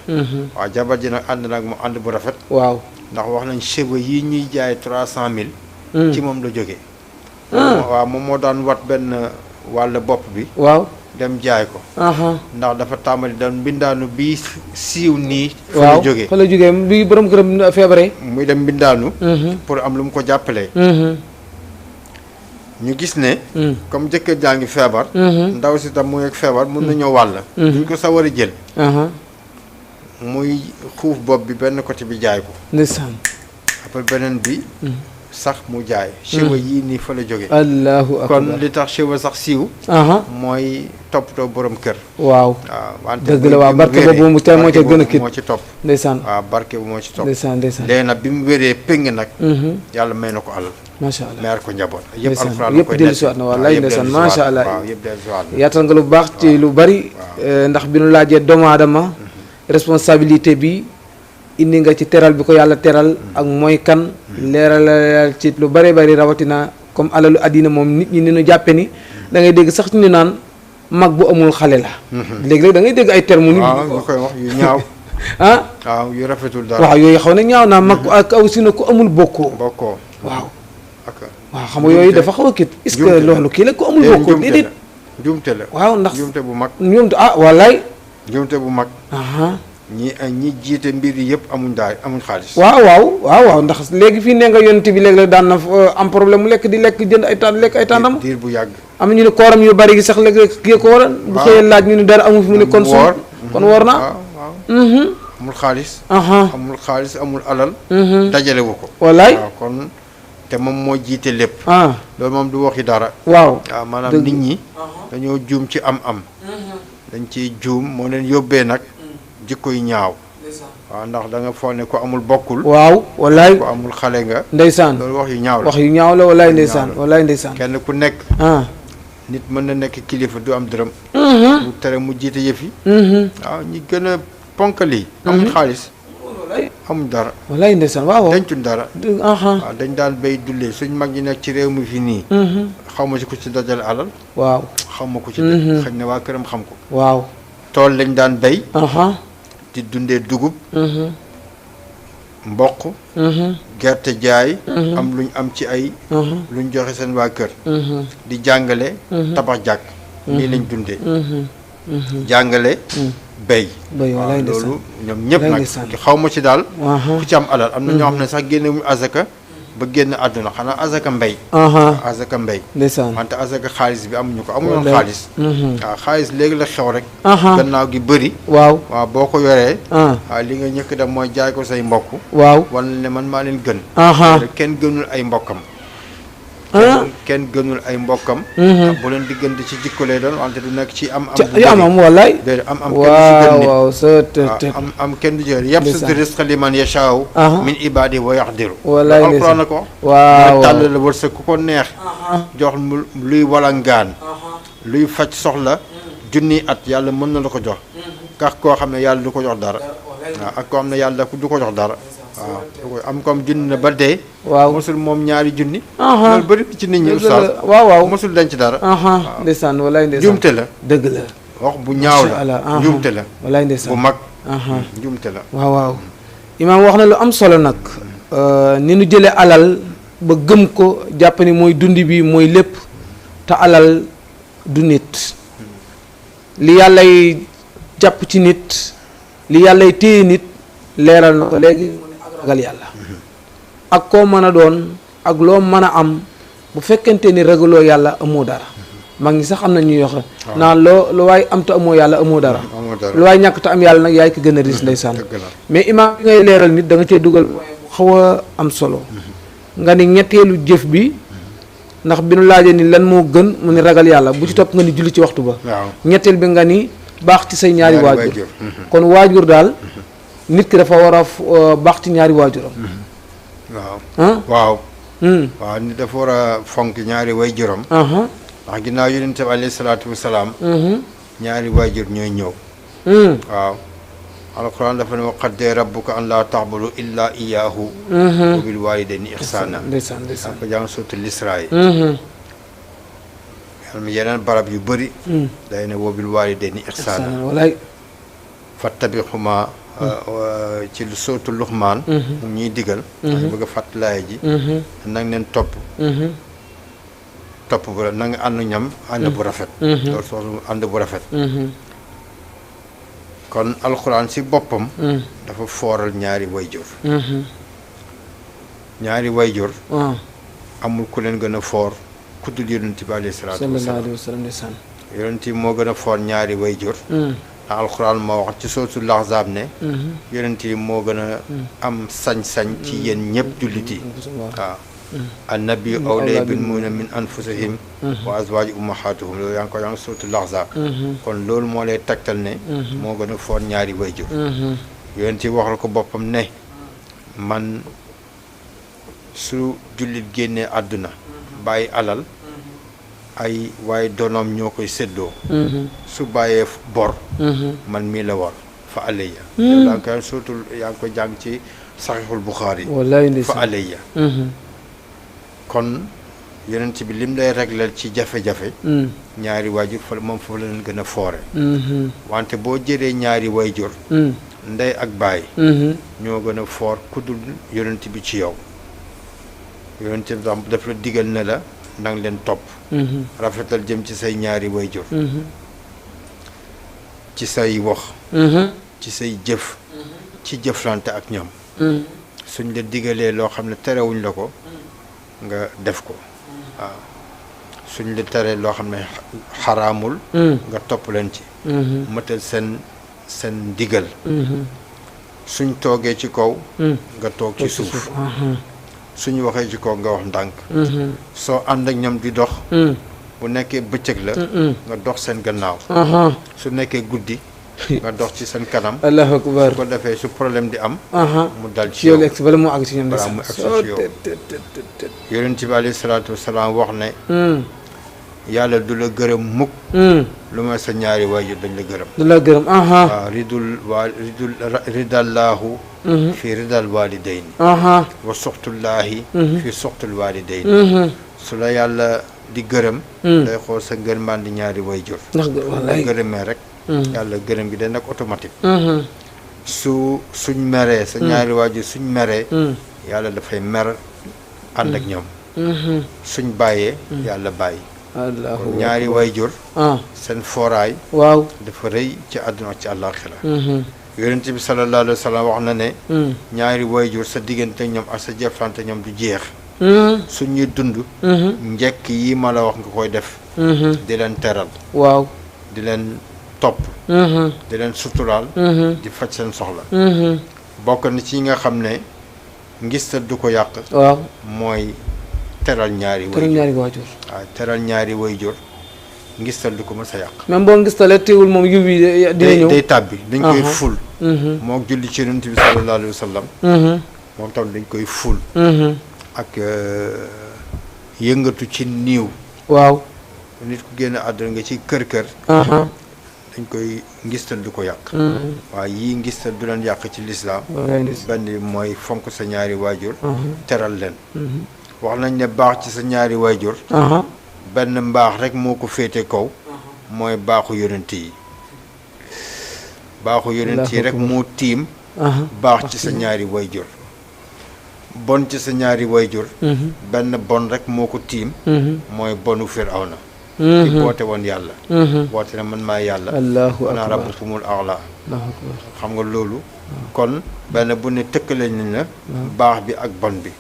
waaw jabar ji nag ànd nag mu ànd bu rafet. waaw ndax wax nañ cheveux yi ñuy jaay 300 000. ci moom la jógee. waaw moom moo daan wat benn wàll bopp bi. waaw dem jaay ko. ndax dafa tàmbali daan mbindaanu bi siiw nii. waaw fa la jógee bi borom këram feebaree. muy dem mbindaanu. pour am lu mu ko jàppalee. ñu gis ne. comme jëkkër jaa ngi feebar. ndaw si tam muy ak feebar mun nañoo wàll. duñ ko sawar a jël. muy xuuf bopp bi benn côté bi jaay ko. ndeysaan. après beneen bi. sax mu jaay. cheveux yii nii fa la jógee. allahu akbar kon li tax cheveux sax siiw. mooy toppatoo borom kër. waaw wante dëgg la waaw barke boobu mu teel moo ca gën a kii moo ci topp. ndeysaan waaw barke bu moo ci topp. ndeysaan léegi nag bi mu wéree péng nag. yàlla may na ko alal. macha allah meer ko njaboot. yëpp ndeysaan alxuraan yëpp dellu si waat na wallaay ndeysaan macha allah waaw yëpp dellu si waat na. yaatal nga lu baax ci lu bari. ndax bi nu laajee doomu aadama responsabilité bi indi nga ci teral bi ko yàlla teral ak mooy kan leeral ci lu bari bari rawatina comme alalu àddina moom nit ñi ni ñu jàppe ni da ngay dégg sax ñu naan mag bu amul xale la. léegi-léeg da ngay dégg ay termes. nit waaw ñu koy wax yu ñaaw. waaw yu rafetul dara. waaw yooyu xaw na ñaaw naa mag ak aw si na ku amul bokkoo. waaw. waaw xam nga yooyu dafa xaw a kii est-ce que loolu kii la ku amul bokkoo déedéet. njuumte la waaw ndax njuumte bu mag. njuumte wallaay. njuumte bu mag. ñi jiite mbir yi yëpp amuñ xaalis. waaw ndax léegi fii nee nga yonent bi léeg-léeg daan na am problème mu lekk di lekk jënd ay tàndam diir bu yàgg. am na ñu ne kooram yu bari gi sax léeg-léeg kii ko waral. bu xëyee laaj ñu ne dara amu fi mu ne kon woor na. amul xaalis. amul xaalis amul alal. dajale wu ko. wallaay waaw kon te moom moo jiite lépp. loolu moom du waxi dara. waaw maanaam nit ñi. dañoo juum ci am-am. dañ ciy juum moo leen yóbbee nag. jikko yu ñaaw. waaw ndax da nga foog ne ko amul bokkul. waaw wallaay ko amul xale nga. ndeysaan loolu wax yu ñaaw la wax yu ñaaw la wallaay ndeysaan wallaay ndeysaan. kenn ku nekk. nit mën na nekk kilifa du am dërëm. mu tere mu jiite yëf yi. waaw ñi gën a ponkal yi. amuñ xaalis. amuñ dara. wallaay ndeysaan waaw. dencuñ dara. aha waaw dañ daan béy dullee suñ mag ñi nekk ci réew mi fii nii. xaw ma ci ku ci dajale alal. waaw. xaw ma ku ci def. xëy na waa këram xam ko. waaw. tool lañ daan béy. aha di dundee dugub. mboq. gerte jaay. am luñ am ci ay. luñ joxe seen waa kër. di jàngale. tabax jàkk. nii lañ dundee. jàngale. béy. wallaay ndeysaan loolu ñoom ñëpp wallaay nag ndeysaan. xaw ma ci daal. aha ku ci am alal am na ñoo xam ne sax génne wuñu azaka ba génn àdduna xanaa azaka mbéy. aha azaka mbéy. ndeysaan. wante azaka xaalis bi amuñu ko amuñu woon wallaay. xaalis. waaw xaalis léegi la xew rek. aha gannaaw gi bëri. waaw. waaw boo ko yoree. ah waaw li nga ñëkk dem mooy jaay ko say mbokk. waaw. wala ne man maa leen gën. aha kenn gënul ay mbokkam. ah kenn gënul ay mbokkam. bu leen diggante ci jikko lay doon wante du nekk ci am. am bu yu am wallaay. déedéet am kenn du ci gën waaw nit. waaw sa te te am kenn du jël yabsutu rizqa liman yashaaw aha min ibaadi wa yaqdiru. wallaay alquran ndeysaan. na ko. waaw tàll la wërsëg ku ko neex. jox mu luy walangaan. luy faj soxla. junni at yàlla mën na la ko jox. kax koo xam ne yàlla du ko jox dara. waaw ak koo xam ne yàlla du ko jox dara. waaw am comme junni na ba dee. waaw. mosul moom ñaari junni. aha loolu bëri ci nit ñi oustaz. waaw waaw. mosul denc dara. aha ndeysaan wallaay ndeysaan. njuumte la. dëgg la. wax bu ñaaw Masha Allah, la. aha. njuumte la. wallaay bu ndeysaan. mag. aha njuumte la. waaw waaw. imaam wax na lu am solo nag. ni nu jëlee alal ba gëm ko jàpp ni mooy dund bi mooy lépp te alal du nit. li yàllay jàpp ci nit li yàllay téye nit leeral na ko léegi mu ne ak ragal yàlla. ak koo mën a doon ak loo mën a am bu fekkente ni ragaloo yàlla amoo dara mag ñi sax am na ñuy wax naan lu waay am te amoo yàlla amoo dara. amoo dara. lu waay ñàkk te am yàlla nag yaay ko gën a riis ndeysaan. dëgg la. mais imaam bi ngay leeral nit da nga cee dugal bu xaw a am solo. nga ni ñetteelu jëf bi ndax bi nu laajee ni lan moo gën mu ni ragal yàlla bu ci topp nga ni julli ci waxtu ba. waaw. ñetteel bi nga ni baax ci say ñaari waajur. kon waajur daal nit ki dafa war a baax ci ñaari waajuram. waaw. ah. waaw. waaw nit dafa war a fonk ñaari waajuram. aha ndax ginnaaw yonent bi alayhi salaatu wa salaam. ñaari waajur ñooy ñëw. waaw. alquran dafa ne wa qaddee rabbuka an laa ta'budu illa iyaahu. wa bil waalidayni ihsaana. ndeysaan ndeysaan. ko jàng suutu Israa yi. yeneen barab yu bëri. day ne wa bil waalidayni ihsaana. walaay. fattabixuma ci sootu Luqmaan. mu ñuy digal. ñu bëgg a fàttalaay ji. nang leen topp. topp bu na nga ànd ñam ànd bu rafet. loolu soxla ànd bu rafet. kon alxuraan si boppam. dafa fooral ñaari wayjur. ñaari wayjur. waaw. amul ku leen gën a foor ku dul yonent bi alayhi salaatu wa sallallahu salaam. alayhi wa sallam ndeysaan. yonent bi moo gën a foor ñaari wayjur. ndax alxuraan moo wax ci sootul Ahzaab ne. yonent bi moo gën a am sañ-sañ ci yéen ñëpp jullit yi. waaw. annabi awlaa bil mu'miniina min anfusihim wa azwaaji ummahatuhum loolu yaa ngi ko yaa ngi sootul Ahzaab. kon loolu moo lay tegtal ne. moo gën a foor ñaari wayjur. yonent bi waxal ko boppam ne man su jullit génnee àdduna bàyyi alal ay waaye donoom ñoo koy séddoo. su bàyyee bor. man mii la war fa alayya. yaa ngi koy surtout yaa ngi ko jàng ci saxiixul Buxaari. wallaay fa ndeysaan. alayya. kon yonent bi lim lay réglal ci jafe-jafe. ñaari waajur fa moom foofu la leen gën a foore. wante boo jëlee ñaari waajur. ndey ak baay. ñoo gën a foor ku dul yonent bi ci yow. yonent bi daf la digal ne la nang leen topp. rafetal jëm ci say ñaari waajur. ci say wax. ci say jëf. ci jëflante ak ñoom. suñ la digalee loo xam ne terewuñ la ko nga def ko. waaw suñ la teree loo xam ne xaraamul. nga topp leen ci. mëtal seen digal. suñ toogee ci kaw. nga toog ci suuf. suñu waxee ci kaw nga wax ndànk. soo ànd ak ñoom di dox. bu nekkee bëccëg la. nga dox seen gannaaw. su nekkee guddi. nga dox ci seen kanam. allahu akbar. su ko defee su problème di am. mu dal ci ci yow yow. egg si bala moo àgg si ñoom balaa mu agsi ci yow. yonent bi alayhi salaatu wasalaam wax ne. yàlla du la gërëm mukk. lu may sa ñaari waajur dañ la gërëm. du la gërëm. waaw ridul ridallaahu fi ridal walidayni aha wa suxtullaahi fi suxtul walidayni su la yàlla di gërëm day xool sa ngërmandi ñaari wayjur ndax wallaay gërëmee rek yàlla gërëm gi day nekk automatique suñ meree sa ñaari waajur suñ meree yàlla dafay mer ànd ak ñoom suñ bàyyee yàlla bàyyi allahu ñaari wayjur ah seen fooraay waaw dafa rëy ci àdduna ak ci àllaaxira yonent bi sallallahu alayhi wa sallam wax na ne ñaari wayjur sa diggante ñoom ak sa jëflante ñoom du jeex suñuy dund njëkk yi ma la wax nga koy def di leen teral waaw di leen topp di leen suturaal di faj seen soxla bokk na ci nga xam ne ngistal du ko yàq waaw mooy teral ñaari teral ñaari waajur waaw teral ñaari wayjur ngistal du ko mës a yàq même boo ngistalee teewul moom yiw yi dina ñëw day tàbbi dañ koy ful moo julli ci yonent bi sallallahu alayhi wa sallam moom tam dañ koy ful ak yëngatu ci niiw waaw nit ku génn àdduna nga ci kër dañ koy ngistal du ko yàq waaw yii ngistal du leen yàq ci lislaam benn mooy fonk sa ñaari waajur teral leen wax nañ ne baax ci sa ñaari waajur benn mbaax rek moo ko féete kaw mooy baaxu yonent yi baaxu yonent yi rek moo tiim baax ci sa ñaari wayjur bon ci sa ñaari wayjur benn bon rek moo ko tiim mooy bonu Firawna di boote woon yàlla boote ne man maa yàlla allahu ana akbar rabbukumul a'la allahu akbar xam nga loolu kon benn bu ne tëkkale nañ la baax bi ak bon bi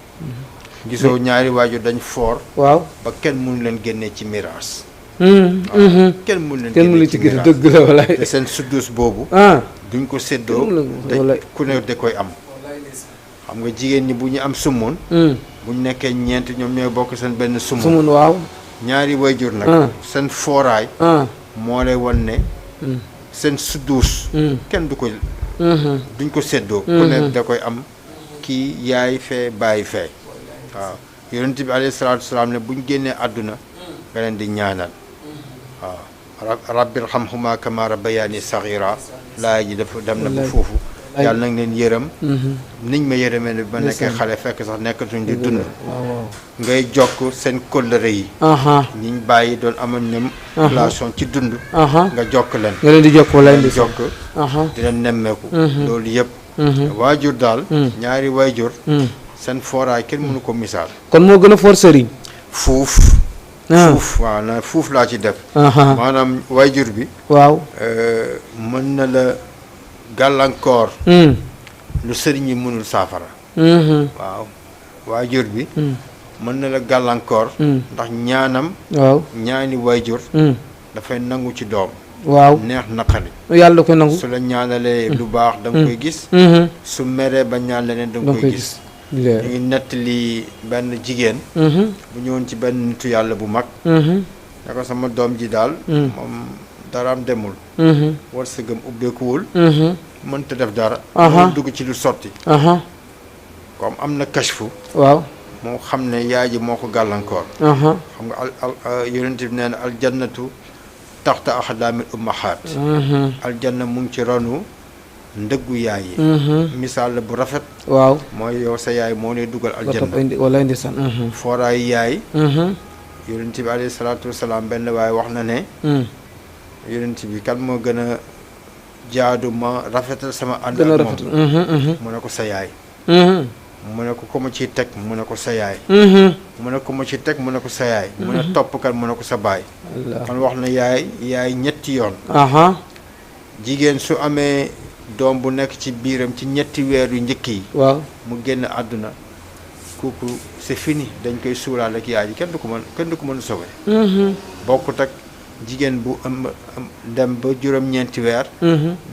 gisoo ñaari waajur dañ foor waaw ba kenn mënu leen génnee ci miraas kenn mënu leen kenn mu génnee la ci ci gis miraas dëgg la walaay te seen suddus boobu duñ ko séddoo te ku ne da koy am xam nga jigéen ñi bu ñu am sumun buñ nekkee ñeent ñoom ñooy bokk seen benn sumun sumun waaw ñaari wayjur nag seen fooraay moo lay wan ne seen suddus kenn du ko duñ ko séddoo ku ne da koy am kii yaay fee bàyyi fee waaw yonent bi alayhi salaatu wasalaam ne buñ génnee àdduna nga leen di ñaanal waaw rabbil hamhumaa kamaa rabbayaani saxiira laay ji dafa dem na ba foofu yàlla nag leen yërëm niñ ma yërëmee ne ba nekkee xale fekk sax nekkatuñ di dund ngay jokk seen kóllëre yi ñiñ bàyyi doon amal ñoom relation ci dund nga jokk leen nga leen di jokk wala di jokk di leen nemmeeku loolu yëpp waajur daal ñaari waajur seen fooraay kenn mënu ko misaal kon moo gën a foor sëriñ fuuf waaw na fuuf laa ci def maanaam waajur bi waaw mën na la gàllankoor lu sëriñ yi mënul saafara waaw waajur bi mën na la gàllankoor ndax ñaanam waaw ñaani waajur dafay nangu ci doom waaw neex naqari yàlla da koy nangu su la ñaanalee lu baax da nga koy gis su meree ba ñaan leneen da nga koy gis ñu ngi nettali benn jigéen bu ñëwoon ci benn nitu yàlla bu mag ne ko sama doom ji daal moom daraam demul war sa gëm ubbeekuwul mënta def dara mu dugg ci lu sotti comme am na kashfu waaw moo xam ne yaay ji moo ko gàllankoor xam nga yonent bi nee na aljannatu taxta axdaamil ummahaat aljanna mu ngi ci ronu ndëggu yaay yi misaal la bu rafet waaw mooy yow sa yaay moo lay dugal aljanna wala indi san fooraay yaay yonent bi alayhi salaatu wasalaam benn waaye wax na ne yonent bi kan moo gën a jaadu ma rafetal sama ànd ak moom mu ne ko sa yaay mu ne ko ma ciy teg mu ne ko sa yaay mu ne ko ma ciy teg mu ne ko sa yaay mu ne topp kan mu ne ko sa baay kon wax na yaay ñetti yoon jigéen su amee doom bu nekk ci biiram ci ñetti weer yu njëkk yi waaw mu génn àdduna kooku c'est fini dañ koy suulaal ak yaay ji kenn du ko mën a sauver bokkut ak jigéen bu am dem ba juróom-ñeenti weer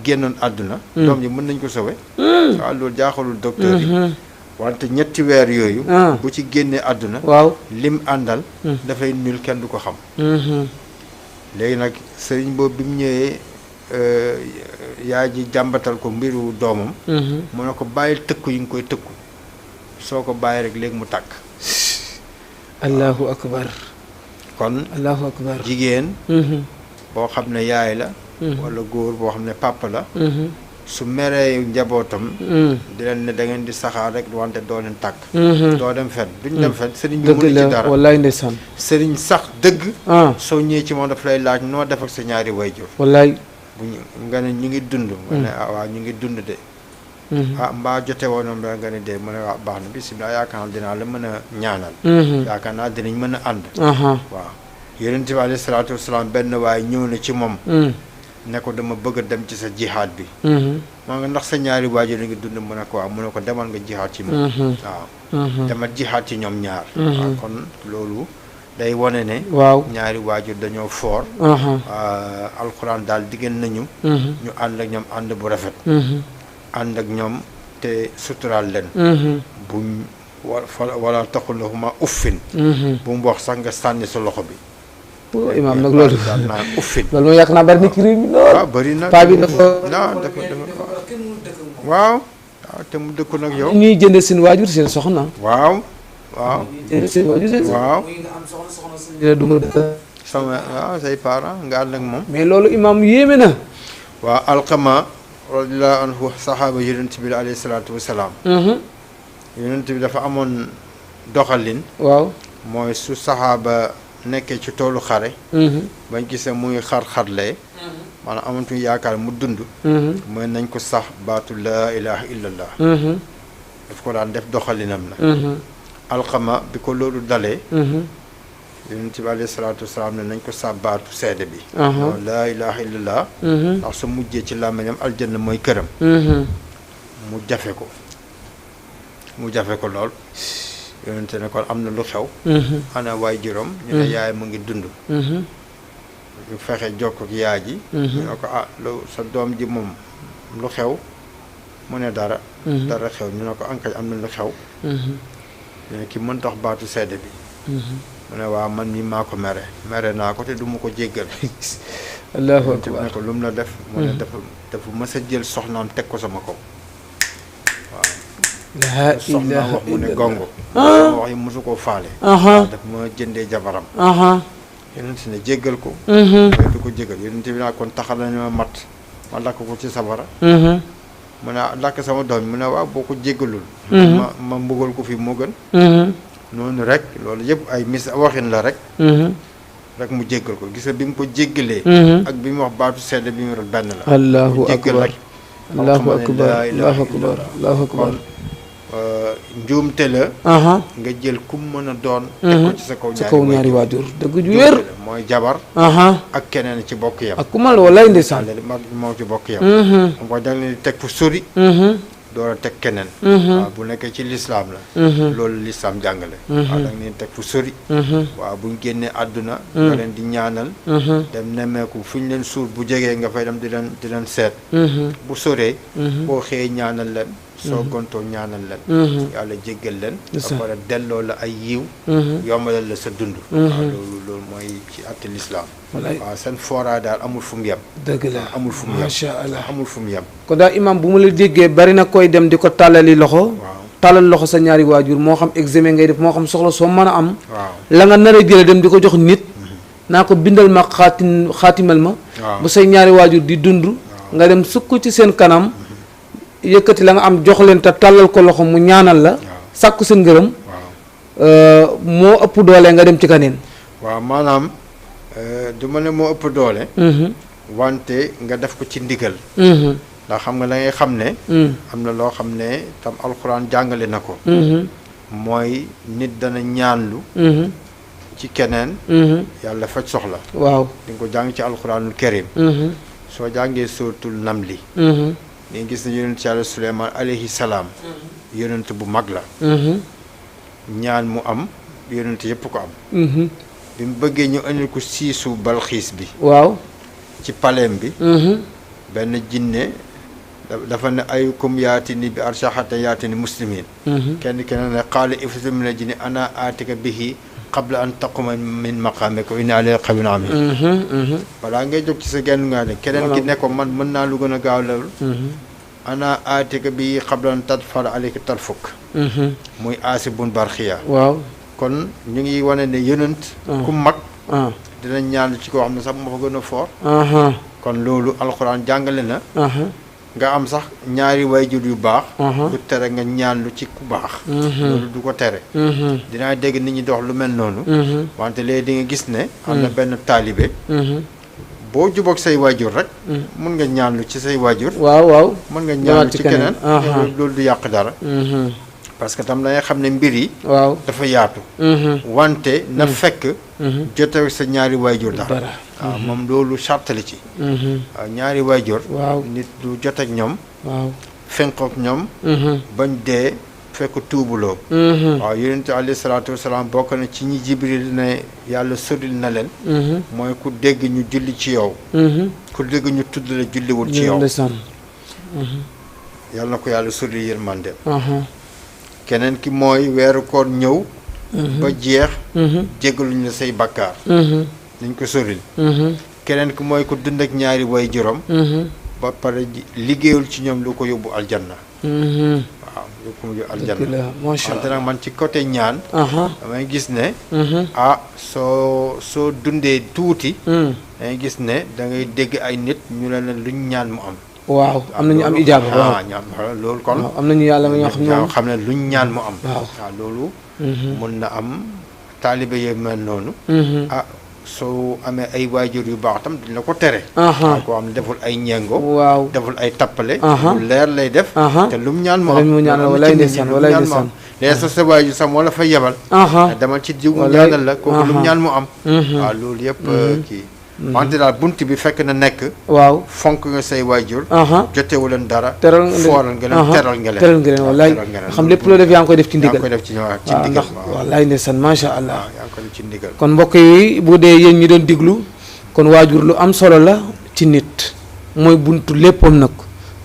génnoon àdduna doom ji mën nañ ko sauver waaw loolu jaaxalul docteur yi wante ñetti weer yooyu bu ci génnee àdduna waaw lim àndal dafay nul kenn du ko xam léegi nag sëriñ boobu bi mu ñëwee yaay ji jàmbatal ko mbiru doomam mu ne ko bàyyil tëkku yi nga koy tëkku soo ko bàyyi rek léegi mu tàkk allahu akbar kon allahu akbar jigéen boo xam ne yaay la wala góor boo xam ne papa la su meree njabootam di leen ne da ngeen di saxaar rek wante doo leen tàkk doo dem fen duñ dem fen sëriñ bi dëgg mënu ci la dara wallaay ndeysaan sëriñ sax dëgg ah soo ñëwee ci moom daf lay laaj noo def ak sa ñaari wayjur wallaay bu ñu nga ne ñu ngi dund nga ne ah waaw ñu ngi dund de ah mbaa jote woonam la nga ne de mu ne waa baax na bisimilah yaakaar naa dinaa la mën a ñaanal yaakaar naa dinañ mën a ànd aha waaw yonent bi alayhi salaatu wasalaam benn waaye ñëw na ci moom ne ko dama bëgg a dem ci sa jihaad bi maa nga ndax sa ñaari waajur la ngi dund mu ne ko waaw mu ne ko demal nga jihaad ci moom waaw demal jihaad ci ñoom ñaar waaw kon loolu day wane ne waaw ñaari waajur dañoo foor alxuraan daal diggal nañu ñu ànd ak ñoom ànd bu rafet ànd ak ñoom te suturaal leen buñ wala taxul lahuma uffin bu mu wax sax nga sànni sa loxo bi imaam nag loolu daal naan uffin loolu moom yaakaar naa bari na ci réew mi lool waaw bëri na paa bi dafa waaw te mu dëkku nag yow ñuy jënd seen waajur seen soxna waaw waaw jënd seen waajur seen soxna waaw dina du ma sama waaw say parents nga ànd ak moom mais loolu imaam yéeme na waaw alqama radiyallahu anhu saxaaba yonent bi alayhi salaatu wasalaam yonent bi dafa amoon doxalin waaw mooy su saxaaba nekkee ci toolu xare bañ gisee muy xar-xarlee maanaam amatuñu yaakaar mu dund mooy nañ ko sax baatu laa ilaha illallah daf ko daan def doxalinam la alxama bi ko loolu dalee yonent bi alayhi salaatu wasalaam ne nañ ko sax baatu seede bi laa ilaha illallah ndax sa mujjee ci làmmiñam aljanna mooy këram mu jafe ko lool yonente ne kon am na lu xew ana waay juróom ñu ne yaay mu ngi dund ñu fexe jokk ak yaay ji ñu ne ko ah lu sa doom ji moom lu xew mu ne dara xew ñu ne ko ankay am na lu xew ñu ne ki mën tax baatu sedd bi mu ne waa man mi maa ko mere naa ko te du ma ko jéggal allahu akbar ne ko lu mu la def mu ne dafa mës a jël soxnaam teg ko sama kaw laa soxna wax mu ne gongo wax yi mosu koo faale daf ma jëndee jabaram yonent ne jéggal ko mooy du ko jéggal yonent bi naa kon taxal nañu ma mat ma lakk ko ci safara mu ne lakk sama doom mu ne waaw boo ko jéggalul ma mbugal ko fi moo gën noonu rek loolu yëpp ay waxin la rek mu jéggal ko gis nga bi mu ko jéggalee ak bi mu wax baatu sedd bi mu benn la allahu akbar rek allahu akbar allahu akbar allahu akbar njuumte la nga jël kum mën a doon teg ko ci sa kaw ñaari waajur dëgg ju wér mooy jabar ak keneen ci bokk yam ak ku mal walaay ndeysaan moo ci bokk yam xam nga da nga leen teg fu sori door a teg keneen waaw bu nekkee ci lislaam la loolu lislaam jàngale waaw da nga leen teg fu sori waaw buñ génnee àdduna nga leen di ñaanal dem nemmeeku fu ñu leen suur bu jegee nga fay dem di leen seet bu soree boo xëyee ñaanal leen soo gontoo ñaanal leen yàlla jéggal leen ba pare delloo la ay yiw yombalal la sa dund waaw loolu mooy ci àtte lislaam waaw seen fooraa daal amul fu mu yem dëgg la amul fu mu yem macha allah amul fu mu yem kon daal imaam bu ma la déggee bari na koy dem di ko tàllali loxo tàllal loxo sa ñaari waajur moo xam examen ngay def moo xam soxla soo mën a am la nga nar a jële dem di ko jox nit naa ko bindal ma xaatimal ma bu say ñaari waajur di dund nga dem sukk ci seen kanam yëkkati la nga am jox leen te tàllal ko loxo mu ñaanal la sàkku seen ngërëm moo ëpp doole nga dem ci kaneen waaw maanaam du ma ne moo ëpp doole wante nga def ko ci ndigal ndax xam nga da ngay xam ne am na loo xam ne tam alxuraan jàngale na ko mooy nit dana ñaanlu ci keneen yàlla faj soxla waaw di nga ko jàng ci alxuraanul karim soo jàngee suratul namli ni gis na yonent yàlla Suleymaan alayhi salaam yonent bu mag la ñaan mu am yonent yëpp ko am bi mu bëggee ñu indil ko siisu balxiis bi waaw ci paleem bi benn jinne dafa ne ayukum yaatini bi arshahata yaatini muslimin kenn ne qaala ifritu mina jinni ana aatika bihi qabla an taquma min maqaamika wa inna alayhi qawiyyun amiin balaa ngay jóg ci sa genn ngaa ne keneen ki ne ko man mën naa lu gën a gaaw loolu ana aatika bi qabla an tadfar alayka tarfuk muy aasibun barxiya waaw kon ñu ngi wane ne yonent ku mag dinañ ñaan ci koo xam ne sax moo fa gën a foor kon loolu alxuraan jàngale na nga am sax ñaari wayjur yu baax du tere nga ñaan lu ci ku baax loolu du ko tere dinaa dégg nit ñi dox lu mel noonu wante léegi di nga gis ne am na benn taalibe boo jubóog say waajur rek mën nga ñaan lu ci say waajur waaw mën nga ñaan lu ci keneen loolu du yàq dara parce que tam da ngay xam ne mbir yi waaw dafa yaatu wante na fekk jotew sa ñaari waajur dara waaw moom loolu sartali ci waaw ñaari waajur waaw nit du joteeg ñoom waaw fenkook ñoom bañ dee fekk tuubuloo waaw yonent alayhi salaatu wasalaam bokk na ci ñi Jibril ne yàlla soril na leen mooy ku dégg ñu julli ci yow ku dégg ñu tudd la julliwul ci yow yàlla na ko yàlla soril yërmande keneen ki mooy weeru koor ñëw ba jeex jéggaluñ la say bakkaar nañ ko soril keneen ki mooy ku dund ak ñaari way juróom ba pare liggéeyul ci ñoom lu ko yóbbu aljanna waaw lu ko yóbbu aljanna wante nag man ci côté ñaan damay gis ne soo dundee tuuti dangay gis ne da ngay dégg ay nit ñu leen luñ ñaan mu am waaw am na ñu am ijaaba waaw ñaan loolu kon am nañu yàlla ñoo xam ne luñ ñaan mu am waaw loolu mën na am taalibe yi mel noonu soo amee ay waajur yu baax tam duñ la ko tere waaw koo xam ne deful ay ñengo waaw deful ay tappale lu leer lay def te lu mu ñaan mu am walaay ndeysaan walaay ndeysaan léegi sa waajur sax moo la fa yebal demal ci diw ñaanal la kooku lu mu ñaan mu am waaw loolu yëpp kii wante daal bunt bi fekk na nekk waaw fonk nga say waajur jotewu leen dara fooral nga leen teral nga leen walaay xam lépp loo def yaa ngi koy def ci ndigal yaa ngi koy def ci ndigal ndax walaay ndeysaan macha allah yaa ngi koy def ci ndigal kon mbokk yi bu dee yéen ñi doon diglu kon waajur lu am solo la ci nit mooy buntu léppam nag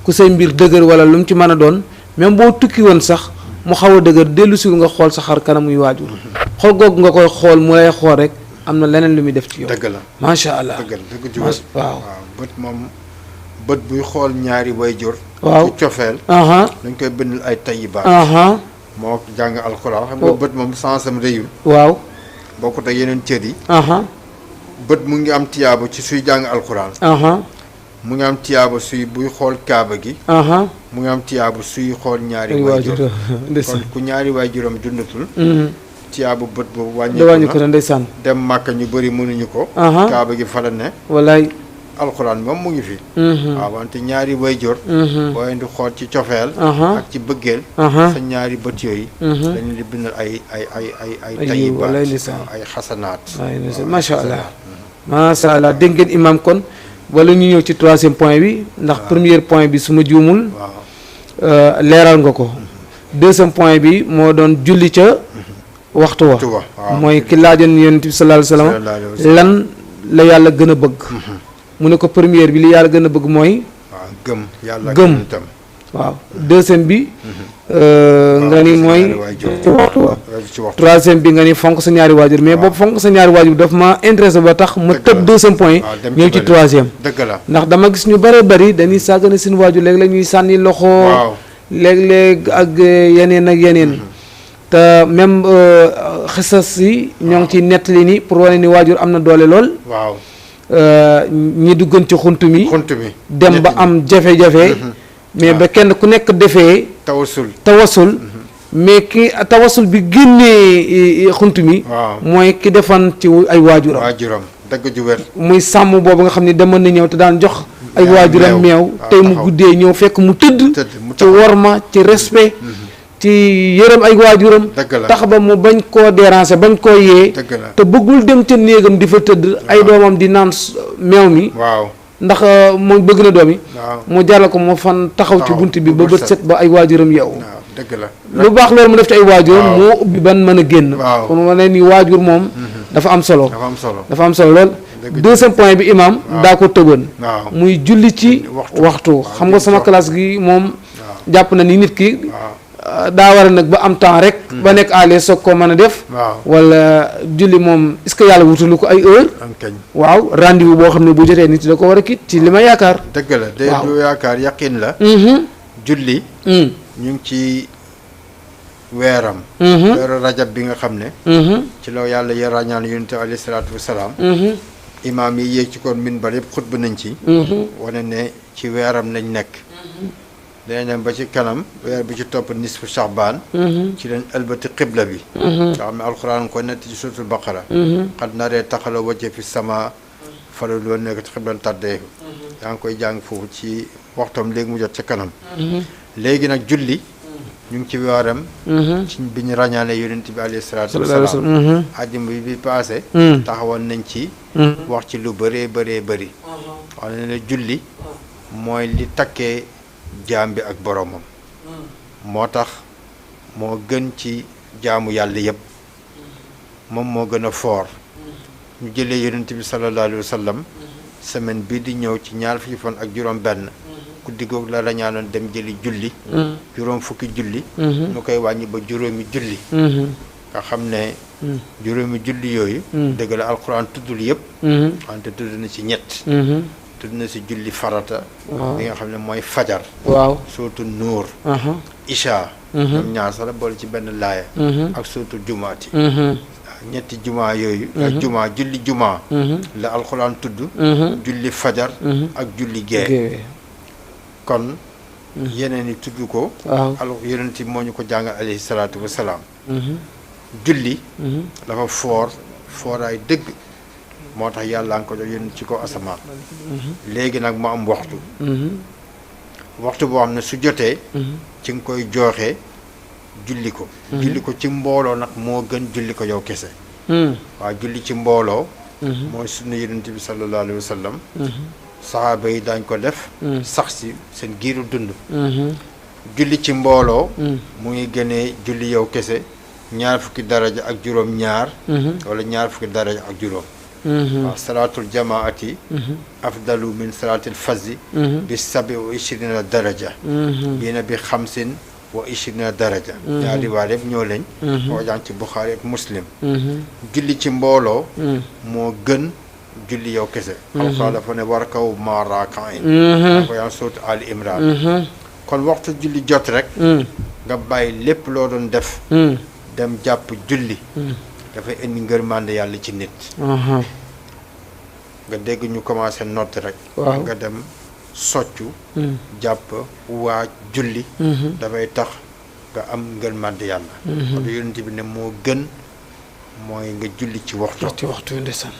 ku say mbir dëgër wala lu mu ci mën a doon même boo tukki woon sax mu xaw a dëgër dellu si nga xool sa xar kanam muy waajur xool googu nga koy xool mu lay xool rek am na leneen lu muy def ci yow. dëgg la macha allah dëgg ju waaw bët moom bët buy xool ñaari wayjur waaw ci cofeel dañ koy bindal ay tayyibaat moo jàng alxuraan xam nga bët moom sansam réyul waaw bokkut ak yeneen cër yi bët mu ngi am tiyaaba ci suy jàng alxuraan mu ngi am tiyaaba suy buy xool kaaba gi mu ngi am tiyaaba suy xool ñaari wayjur kon ku ñaari wayjuram dundatul tiyaabu bët boobu wàññeeku na ndeysaan dem màkka ñu bëri mënuñu ko kaaba gi fa la ne wallaay alxuraan moom mu ngi fi waaw wante ñaari wayjur boo leen di xool ci cofeel ak ci bëggeel sa ñaari bët yooyu dañu di bindal ay tayyibaat ay xasanaat macha allah macha allah dégg ngeen imam kon wala ñu ñëw ci troisième point bi ndax premier point bi su ma juumul leeral nga ko deuxième point bi moo doon julli ca waxtu wa mooy ki laajoon yonent bi sallallahu alayhi wa sallam lan la yàlla gën a bëgg mu ne ko première bi li yàlla gën a bëgg mooy gëm waaw deuxième bi nga ni mooy ci waxtu wa troisième bi nga ni fonk sa ñaari waajur mais boobu fonk sa ñaari waajur daf ma intéressé ba tax ma tëb deuxième point ñëw ci troisième ndax dama gis ñu bëree bëri dañuy sàggane seen waajur léegi la ñuy sànni loxo léeg-léeg ak yeneen ak yeneen te même xisas yi ñoo ngi ciy nettali ni pour wane ni waajur am na doole lool ñi duggan ci xunt mi dem ba am jafe-jafe mais ba kenn ku nekk defee tawasul mais ki tawasul bi génnee xunt mi mooy ki defan ci ay waajuram dëgg ju wér muy sàmm boobu nga xam ne demoon na ñëw te daan jox ay waajuram meew tey mu guddee ñëw fekk mu tëdd ci worma ci respect ci yërëm ay waajuram tax ba mu bañ koo déranger bañ koo yee te bëggul dem ca néegam di fa tëdd ay doomam di naan meew mi ndax moom bëgg na doom yi mu jaral ko moo fan taxaw ci bunt bi ba bët set ba ay waajuram yow lu baax loolu mu def ci ay waajuram moo ubbi ban mën a génn kon ma ne ni waajur moom dafa am solo lool deuxième point bi imam daa ko tëboon muy julli ci waxtu xam nga sama classe gi moom jàpp na ni nit ki daa war a nag ba am temps rek ba nekk à l'aise soog koo mën a def wala julli moom est-ce que yàlla wutalu ko ay heure waaw rendez-vous boo xam ne bu jotee nit da ko war a kit ci li ma yaakaar dëgg la de du yaakaar yaqin la julli ñu ngi ci weeram weeru rajab bi nga xam ne ci la yàlla yarañaan yonent alayhi salaatu wasalaam imaam yi yéeg ci koon minbar yëpp xutba nañ ci wane ne ci weeram lañ nekk dinañ dem ba ci kanam weer bi ci topp nisfu Sha'ban ci leen ëlbati xibla bi nga xam ne alxuraan ko nett ci suratul baqara xad naree taxala wajje fi sama fala loo nekk ci xiblan tàddee yaa ngi koy jàng foofu ci waxtoom léegi mu jot ca kanam léegi nag julli ñu ngi ci weeram ci bi ñu ràññaane yonent bi alayhi salaatu wasalaam àjjuma bi passé taxawoon nañ ci wax ci lu bëree bëri wax na ne julli mooy li takkee jaam bi ak boromam moo tax moo gën ci jaamu yàlla yëpp moom moo gën a foor ñu jëlee yonent bi sallallahu alayhi wa sallam semaine bii di ñëw ci ñaar fukki fan ak juróom benn guddi googu la rañaanoon dem jëli julli juróom fukki julli mu koy wàññi ba juróomi julli nga xam ne juróomi julli yooyu dëgg la alxuraan tuddul yëpp wante tudd na ci ñett tudd na si julli farata bi nga xam ne mooy fajar surtout nuur isha ñoom ñaar sax la boole ci benn laaya ak surtout jumaati ñetti jumaa yooyu jumaa julli jumaa la alxuraan tudd julli fajar ak julli gee kon yeneen yi tudd ko yonent moo ñu ko jàngal alayhi salaatu wasalaam julli dafa fooraay dëgg moo tax yàlla nga ko jox yonent ci ko asamaan léegi nag mu am waxtu boo xam ne su jotee ci nga koy jooxee julli ko ci mbooloo nag moo gën julli ko yow kese waaw julli ci mbooloo mooy sunna yonent bi sallallahu alayhi wa sallam saxaaba yi daañ ko def sax si seen giiru dund julli ci mbooloo mu ngi gënee julli yow kese ñaar fukki daraja ak juróom ñaar wala ñaar fukki daraja ak juróom waaw salaatul jamaati afdalu min salaatil fazi bi sabi wa ishirina daraja bii bi xamsin wa ishirina daraja ñaari waa yëpp ñoo lañ koo jàng ci Buxaari ak Muslim julli ci mbooloo moo gën julli yow kese alxuraan dafa ne warkaw maa raakain da ko yaa sootu Ali Imran kon waxtu julli jot rek nga bàyyi lépp loo doon def dem jàpp julli dafay indi ngërmande yàlla ci nit nga dégg ñu commencé nodd rek nga dem soccu jàpp waa julli dafay tax nga am ngërmande yàlla kon yonent bi ne moo gën mooy nga julli ci waxtu ndeysaan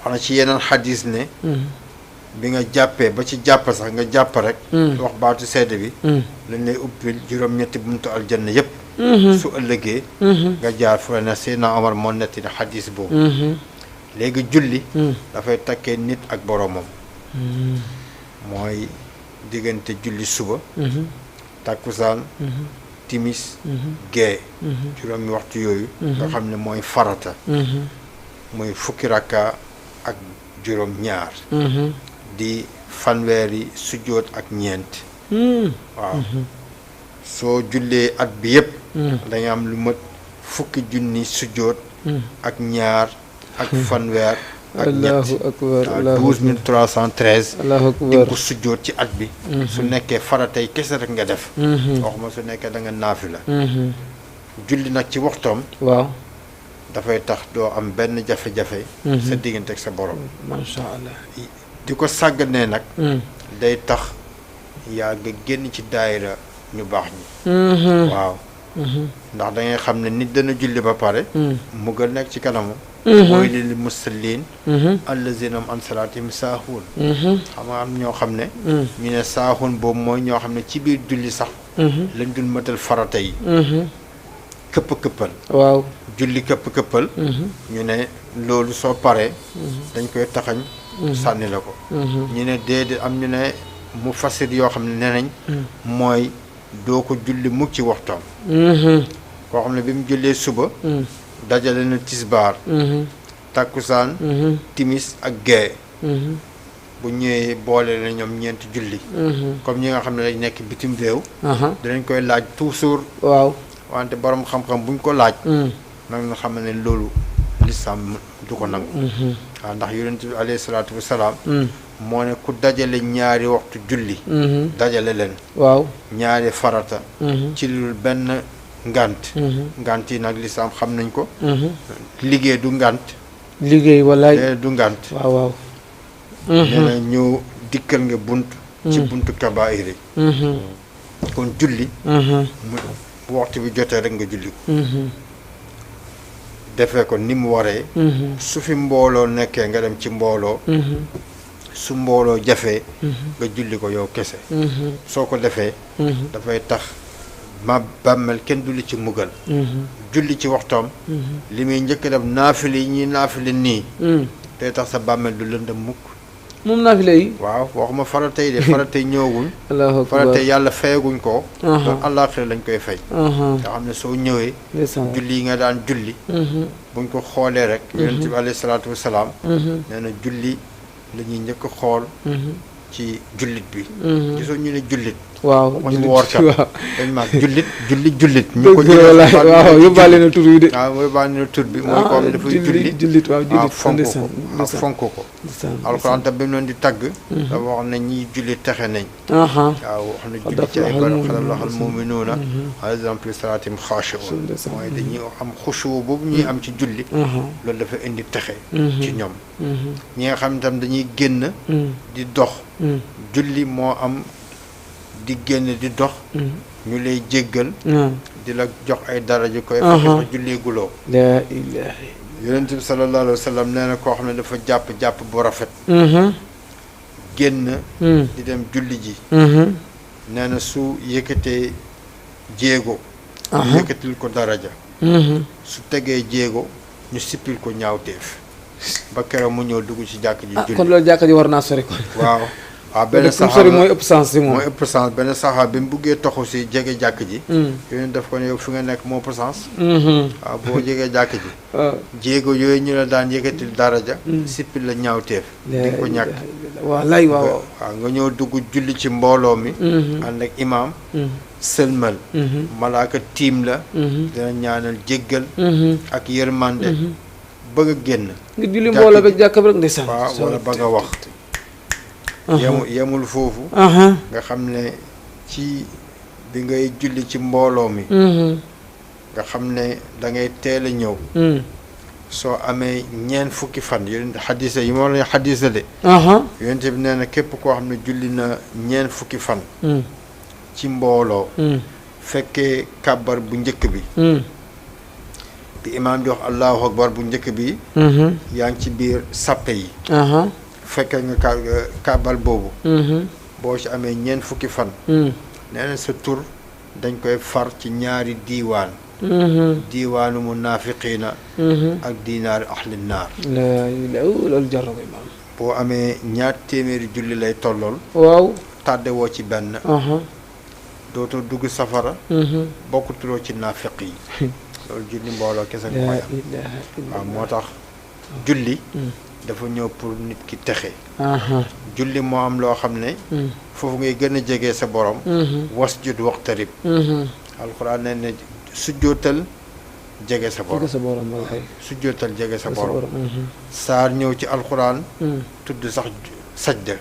wax na ci yeneen xadis ne bi nga jàppee ba ci jàpp sax nga jàpp rek wax baatu seede bi lañ lay ubbil juróom-ñetti buntu aljanna yëpp su ëllëgee nga jaar fu la ne Seydina Omar moo netti ne xadis boobu léegi julli dafay takkee nit ak boroomam mooy diggante julli suba takkusaan timis gee juróomi waxtu yooyu nga xam ne mooy farata muy fukki rakka ak juróom ñaar di fanweeri sujjóot ak ñeent waaw soo jullee at bi yëpp danga am lu mat fukki junni sujjóot ak ñaar ak fanweer ak ñett 12313 di ko sujjóot ci at bi su nekkee faratay kese rek nga def waxuma su nekkee da nga naafi la julli nag ci waxtoom dafay tax doo am benn jafe-jafe sa diggante ak sa borom masha Allah di ko sàgganee nag day tax yaa nga génn ci daayira ñu baax ñi waaw ndax da ngay xam ne nit dana julli ba pare mu nga nekk ci kanamu mooy lil musallin allazina an salaatihim saahuun xam nga am ñoo xam ne ñu ne saahuun boobu mooy ñoo xam ne ci biir julli sax lañ dul matal farata yi këpp-këppal waaw julli këpp-këppal ñu ne loolu soo paree dañ koy taxañ sànni la ko ñu ne déedéet am ñu ne mu fasir yoo xam ne nee nañ mooy doo ko julli mukk ci waxtoom koo xam ne bi mu jullee suba dajale na tisbaar takkusaan timis ak gee bu ñëwee boole na ñoom ñeenti julli comme ñi nga xam ne dañ nekk bitim réew dinañ koy laaj toujours waaw wante borom xam-xam buñ ko laaj nag nga xam ne loolu lislaam du ko nangu waaw ndax yonent bi alayhi salaatu wasalaam moo ne ku dajale ñaari waxtu julli dajale leen waaw ñaari farata ci lu benn ngant ngant yi nag lislaam xam nañ ko liggéey du ngant liggéey walaay du ngant waaw nee na ñu dikkal nga bunt ci buntu kabaa'ir yi kon julli bu waxtu bi jotee rek nga julli ko defee ko ni mu waree su fi mbooloo nekkee nga dem ci mbooloo su mbooloo jafee nga julli ko yow kese soo ko defee dafay tax ma bàmmel kenn du li ci mugal julli ci waxtoom li muy njëkk def naafili yi ñuy naafili nii day tax sa bàmmel du lëndëm mukk moom naafila yi waaw waxuma faratay de faratay ñëwagul allahu akbar faratay yàlla fayaguñ ko doon àllaaxira lañ koy fay nga xam ne soo ñëwee julli yi nga daan julli buñ ko xoolee rek yonent bi alayhi salaatu wasalaam nee na julli la ñuy njëkk xool ci jullit bi gisoo ñu ne jullit waaw waxuñu woorkat dañ maag jullit ñu ko waaw yóbbaale na tur yi de waaw yóbbaale na tur bi mooy ko xam ne dafay jullit waaw jullit fonk ko alxuraan tam bi mu leen di tagg dafa wax ne ñiy jullit texe nañ waaw wax na jullit ci ay bari xalal mu'minuuna exemple salaatim xaashi'uun mooy dañuy am xushu boobu ñuy am ci julli loolu dafa indi texe ci ñoom ñi nga xam ne tam dañuy génn di dox julli moo am di génn di dox ñu lay jéggal di la jox ay daraja koy fexe ba julleeguloo laa ilaaha yonent bi sallallahu alayhi wa sallam nee na koo xam ne dafa jàpp bu rafet génn di dem julli ji nee na su yëkkatee jéego ñu yëkkatil ko daraja su tegee jéego ñu sippil ko ñaawteef ba keroog mu ñëw dugg ci jàkk ji julli kon loolu jàkk ji war naa sori ko waaw benn saxaaba sori mooy ëpp sens si moom mooy ëpp sens benn saxaaba bi mu buggee toxu si jege jàkk ji yooyu daf ko ne yow fi nga nekk moo ëpp sens waaw boo jegee jàkk ji jéego yooyu ñu la daan yëkkatil daraja sippil la ñaawteef di nga ko ñàkk waaw nga ñëw dugg julli ci mbooloo mi ànd ak imaam sëlmal malaaka tiim la dina ñaanal jéggal ak yërmande bëgg a génn nga julli mbooloo beeg jàkk bi rek ndeysaan waaw wala ba nga wax yemul foofu nga xam ne ci bi ngay julli ci mbooloo mi nga xam ne da ngay teel a ñëw soo amee ñeent fukki fan yonent xadisa yi moo la xadisa de yonent bi nee na képp koo xam ne julli na ñeent fukki fan ci mbooloo fekkee kàbbar bu njëkk bi bi imaam di wax allahu akbar bu njëkk bi yaa ngi ci biir sàppe yi fekkee nga kàbbal boobu boo ci amee ñeent fukki fan nee na sa tur dañ koy far ci ñaari diiwaan diiwaanu munaafiqiina ak diinaari ahli naar loolu jar na ko imaam boo amee ñaar téeméeri julli lay tollool waaw tàdde woo ci benn dootoo dugg safara bokkutuloo ci naafiq yi loolu julli mbooloo kese nga koy am waaw moo tax julli dafa ñëw pour nit ki texe julli moo am loo xam ne foofu ngay gën a jege sa borom wasjud waqtarib alxuraan ne ne sujjootal jege sa borom sujjootal jege sa borom saar ñëw ci alxuraan tudd sax sajda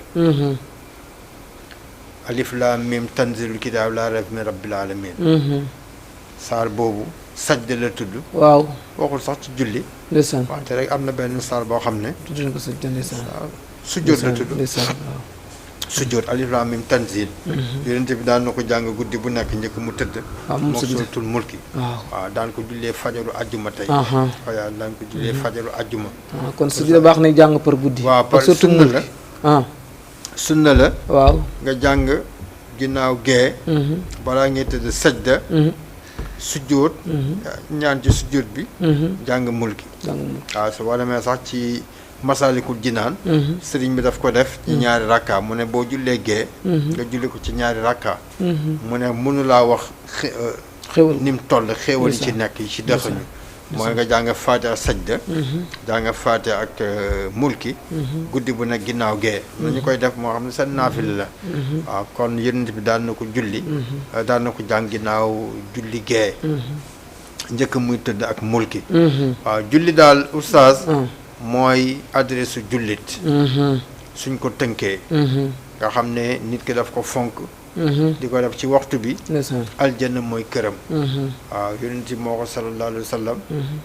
alif laam miim tanzilul kitaab laa rayba min rabbil alamin saar boobu sajda la tudd waaw waxul sax ci julli ndeysaan wante rek am na benn saar boo xam ne tudd na ko sajda ndeysaan sujjoot la tudd ndeysaan waaw sujjoot alif laam miim tanzil yonent bi daan na ko jàng guddi bu nekk njëkk mu tëdd moo suratul mulki waaw daan ko jullee fajaru ajjuma tey waaw daan ko jullee fajaru ajjuma kon sujjoot baax na jàng par guddi waaw par sunna la sunna la waaw nga jàng ginnaaw gee balaa ngay tëdd sajda sujjoot ñaan ci sujjoot bi jàng mulki waaw su boo demee sax ci masalikul jinaan sëriñ bi daf ko def ci ñaari rakka mu ne boo jullee gee nga julli ko ci ñaari rakka mu ne mënulaa wax ni mu toll xéewal yi ci nekk yi ci dëxañu mooy nga jàng faatiha sajda jàng faatiha ak mulki guddi bu nekk ginnaaw gee nañu koy def moo xam ne seen naafila la waaw kon yonent bi daan na ko julli daan na ko jàng ginnaaw julli gee njëkk muy tëdd ak mulki waaw julli daal oustaz mooy adresse su jullit suñ ko tënkee nga xam ne nit ki daf ko fonk di ko def ci waxtu bi aljanna mooy këram waaw yonent bi moo ko sallallahu alayhi wa sallam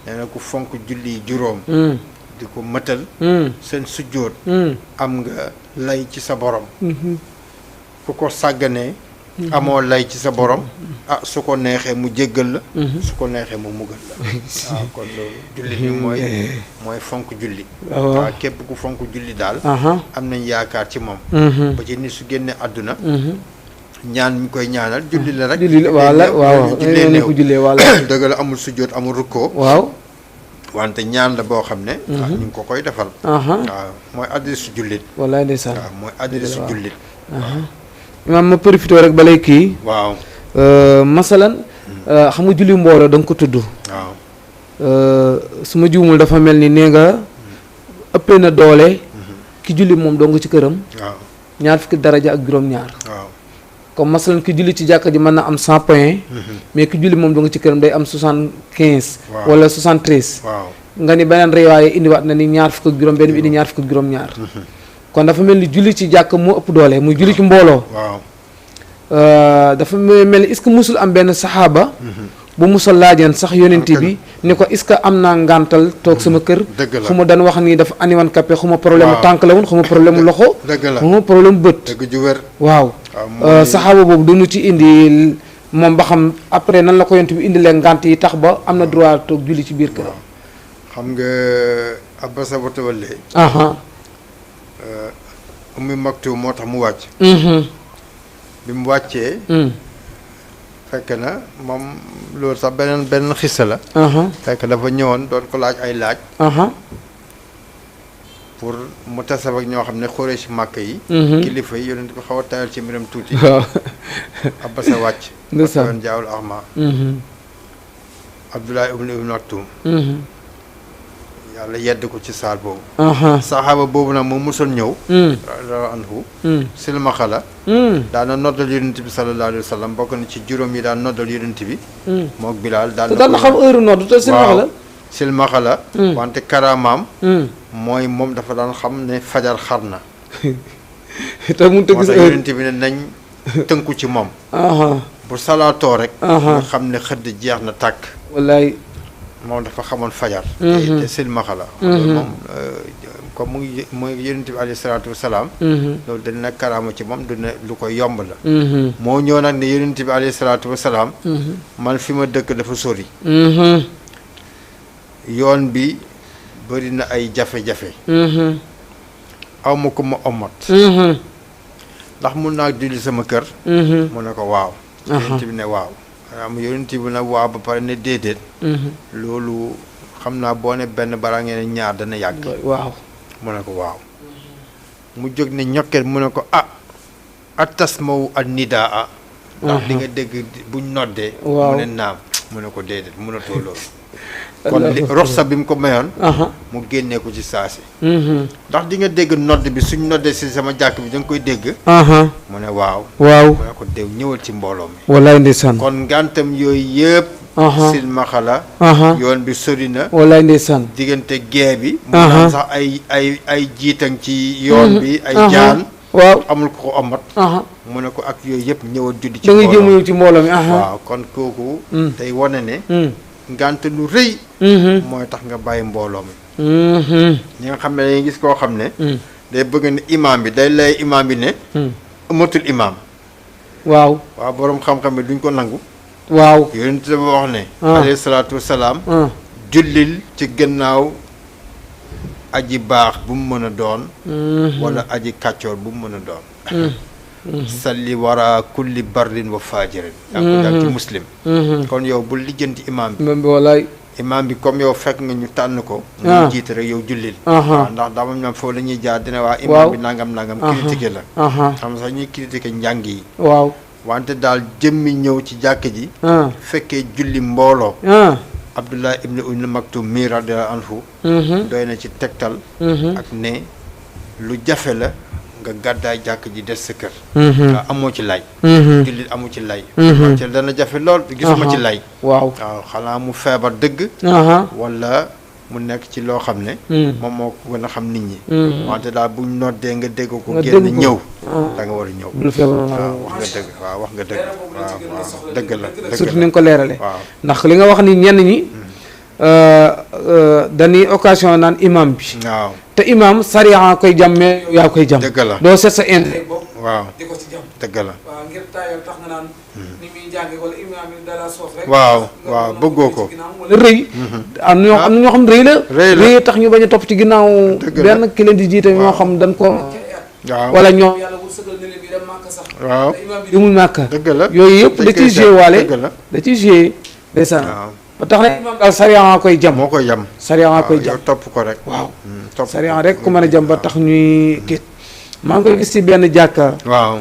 nee na ku fonk julli juróom di ko mëtal seen sujjóot am nga lay ci sa borom ku ko sàgganee amoo lay ci sa borom su ko neexee mu jéggal la su ko neexee mu mugal la waaw kon loolu julli bi mooy fonk julli waaw képp ku fonk julli daal am nañ yaakaar ci moom ba ci nit su génnee àdduna ñaan mi koy ñaanal julli la rek julli waaw jullee néew ko jullee wala dëgg la amul sujjóot amul rukkoo waaw wante ñaan la boo xam ne ñu ngi ko koy defal waaw mooy adresse jullit wallaay ndeysaan waaw mooy adresse jullit imaam ma profité rek balay kii waaw masalan xam nga julli mbooloo da nga ko tudd waaw su ma juumul dafa mel ni nee nga ëppee na doole ki julli moom dong ci këram waaw ñaar fukki daraja ak juróom-ñaar waaw comme masalan ki julli ci jàkka ji mën na am 100 points mais ki julli moom dong ci këram day am 75 wala 73 waaw nga ni beneen riwaaye indiwaat na ni ñaar fukk ak juróom benn bi indi ñaar fukk ak juróom-ñaar kon dafa mel ni julli ci jàkk moo ëpp doole muy julli ci mbooloo waaw dafa mel ni est-ce que musul am benn saxaaba bu musal laajeen sax yonent bi ni ko est-ce que am naa ngàntal toog sama kër fu ma daan wax nii dafa aniwan kappe xuma problème mu tànk la woon xuma problème mu loxo xuma problème bët dëgg ju wér waaw saxaaba boobu duñu ci indi moom ba xam après nan la ko yonent bi indi leen ngànt yi tax ba am na droit toog julli ci biir kër xam nga Abbasa ba tawallee Ummi Maktum moo tax mu wàcc bi mu wàccee fekk na moom loolu sax beneen xissa la fekk dafa ñëwoon doon ko laaj ay laaj pour mu tasab ak ñoo xam ne xóoree si màkk yi kilifa yi yonent bi xaw a tayal ci mbiram tuuti Abbasa wàcc doon jaawul ahma Abdullah ibn Maktum yàlla yedd ko ci saal boobu saxaaba boobu nag moom mosoon ñëw radiyallahu anhu silmaxa la daana noddal yonent bi sallallahu alayhi wa sallam bokk na ci juróom yi daan noddal yonent bi mook Bilaal daan na xam heure nodd te silmaxa la silmaxa la wante karaamaam mooy moom dafa daan xam ne fajar xar na te mu tëgg moo tax yonent bi ne nañ tënku ci moom bu salaatoo rek nga xam ne xëdd jeex na tàkk wallaay moom dafa xamoon fajar te silmaxa la moom comme mu ngi mooy yonent bi alayhi salaatu wasalaam loolu dana nekk karaama ci moom du ne lu ko yomb la moo ñëw nag ne yonent bi alayhi salaatu wasalaam man fi ma dëkk dafa sori yoon bi bëri na ay jafe-jafe aw ma ko ma omat ndax mun naa julli sama kër mu ne ko waaw yonent bi ne waaw am yonent bi nag waaw ba pare ne déedéet loolu xam naa boo ne benn balaa ngeen ñaar dana yàgg waaw mu ne ko waaw mu jóg ne ñokket mu ne ko atasmaw an nidaa ndax di nga dégg buñ noddee mu ne naam mu ne ko déedéet mënatoo loolu kon roxsa bi mu ko mayoon mu génnee ko ci saasi ndax di nga dégg nodd bi suñ noddee si sama jàkk bi da nga koy dégg mu ne waaw mu ne ko déw ñëwal ci mbooloo mi wallaay ndeysaan kon ngantam yooyu yëpp silmaxa la yoon bi sori na wallaay ndeysaan diggante gee bi mu naan sax ay jiitang ci yoon bi ay jaan waaw amul ko amat mu ne ko ak yooyu yëpp ñëwal juddi ci da ngay jéem a ñëw ci mbooloo mi waaw kon kooku tey wane ne ngante lu rëy mooy tax nga bàyyi mbooloo mi ñi nga xam ne dañuy gis koo xam ne day bëgg ne imaam bi day lay imaam bi ne amatul imaam waaw boroom xam-xam bi duñ ko nangu waaw yonent ba wax ne alayhi salaatu wasalaam jullil ci gannaaw aji baax bu mu mën a doon wala aji kàccoor bu mu mën a doon salli wara kulli barrin wa fajirin yaa ko jàng ci muslim kon yow bul lijjanti imaam bi walaay imaam bi comme yow fekk nga ñu tànn ko mu jiite rek yow jullil waaw ndax daama ñoom foofu la ñuy jaar dina waa imaam bi nangam critiqué la xam sax ñuy critiqué njàng yi waaw wante daal jëmmi ñëw ci jàkk ji fekkee julli mbooloo Abdullah ibn Umm Maktum mi radiyallahu anhu doy na ci tegtal ak ne lu jafe la nga gàddaay jàkk ji des sa kër waaw amoo ci lay jullit amu ci lay ci dana jafe lool gisuma ci lay waaw xanaa mu feebar dëgg wala mu nekk ci loo xam ne moom moo ko gën a xam nit ñi wante daal buñ noddee nga dégg ko génn ñëw da nga war a ñëw waaw wax nga dëgg waaw dëgg la surtout ni nga ko leerale waaw ndax li nga wax ni ñenn ñi dañuy occasion naan imam bi waaw te imam sariya koy jam mais yaa koy jam dëgg la doo seet sa intérêt waaw di ko ci jam dëgg la waaw ngir taayal tax nga naan ni muy jànge wala imaam yi dala soof rek waaw waaw bëggoo ko wala rëy am na ñoo xam rëy la rëy tax ñu bañ a topp ci ginnaaw benn ki leen di jiite ñoo xam dañ ko waaw wala ñoom yàlla wërsëgal na leen bi dem màkk sax waaw imaam bi demul màkk dëgg la yooyu yëpp da ciy joué waale dëgg la da ciy joué ndeysaan ba tax na imaam daal sariya koy jam moo koy jam sariya koy jam yow topp ko rek waaw topp sariya rek ku mën a jam ba tax ñuy kii maa ngi koy gis ci benn jàkka waaw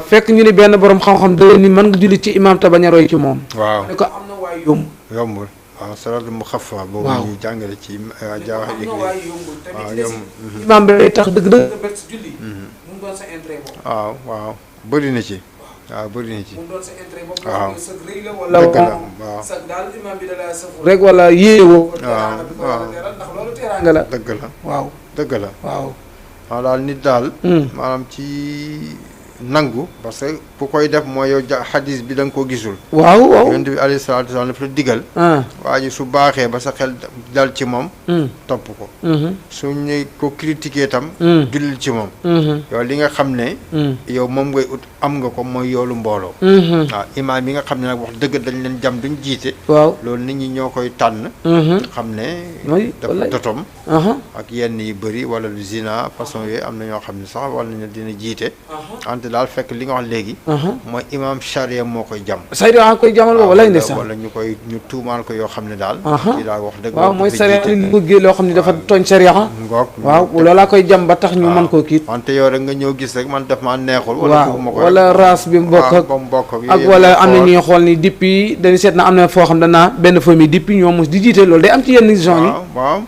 fekk ñu ni benn borom xam-xam da ni mën nga julli ci imaam te bañ a roy ci moom waaw ne ko am na waay yomb yombul waaw salatu mu xafa boobu ñuy jàngale ci jaawax am na waay yombul waaw tamit yomb imaam bi tax dëgg-dëgg nga bet si julli mu doon sa intérêt boobu waaw waaw bëri na ci waaw bëri na ci mu doon sa intérêt boobu waaw sa rëy la wala dëgg la waaw sa daal imaam bi da la safur rek wala yéewoo waaw waaw ndax loolu teraanga la dëgg la waaw dëgg la waaw waaw daal nit daal maanaam ci nangu parce que bu koy def mooy yow xadis bi da nga ko gisul waaw waaw yonent bi alayhi salaatu wasalaam dafa la digal waa ji su baaxee ba sa xel dal ci moom topp ko su ñu ko critiquer tam jullil ci moom yow li nga xam ne yow moom ngay ut am nga ko mooy yoolu mbooloo waaw imaam yi nga xam ne nag wax dëgg dañ leen jam duñ jiite waaw loolu nit ñi ñoo koy tànn xam ne dafa dotom ak yenn yu bëri wala lu zina façon yooyu am na ñoo xam ne sax wala ne dina jiite ante daal fekk li nga wax léegi mooy imaam charia moo koy jam charia koy jamal boobu lay ndeysaan wala ñu tuumaal ko yoo xam ne daal ci daal wax dëgg waaw mooy charia li bëggee loo xam ne dafa tooñ charia ngoog waaw loolaa koy jam ba tax ñu mën koo kiit wante yow rek nga ñëw gis rek man def maa neexul wala bëgguma ko wala race bi mbokk ak wala am na ñuy xool ni depuis dañu seet na am na foo xam danaa benn famille depuis ñoom mos di jiite loolu day am ci yenn zone yi waaw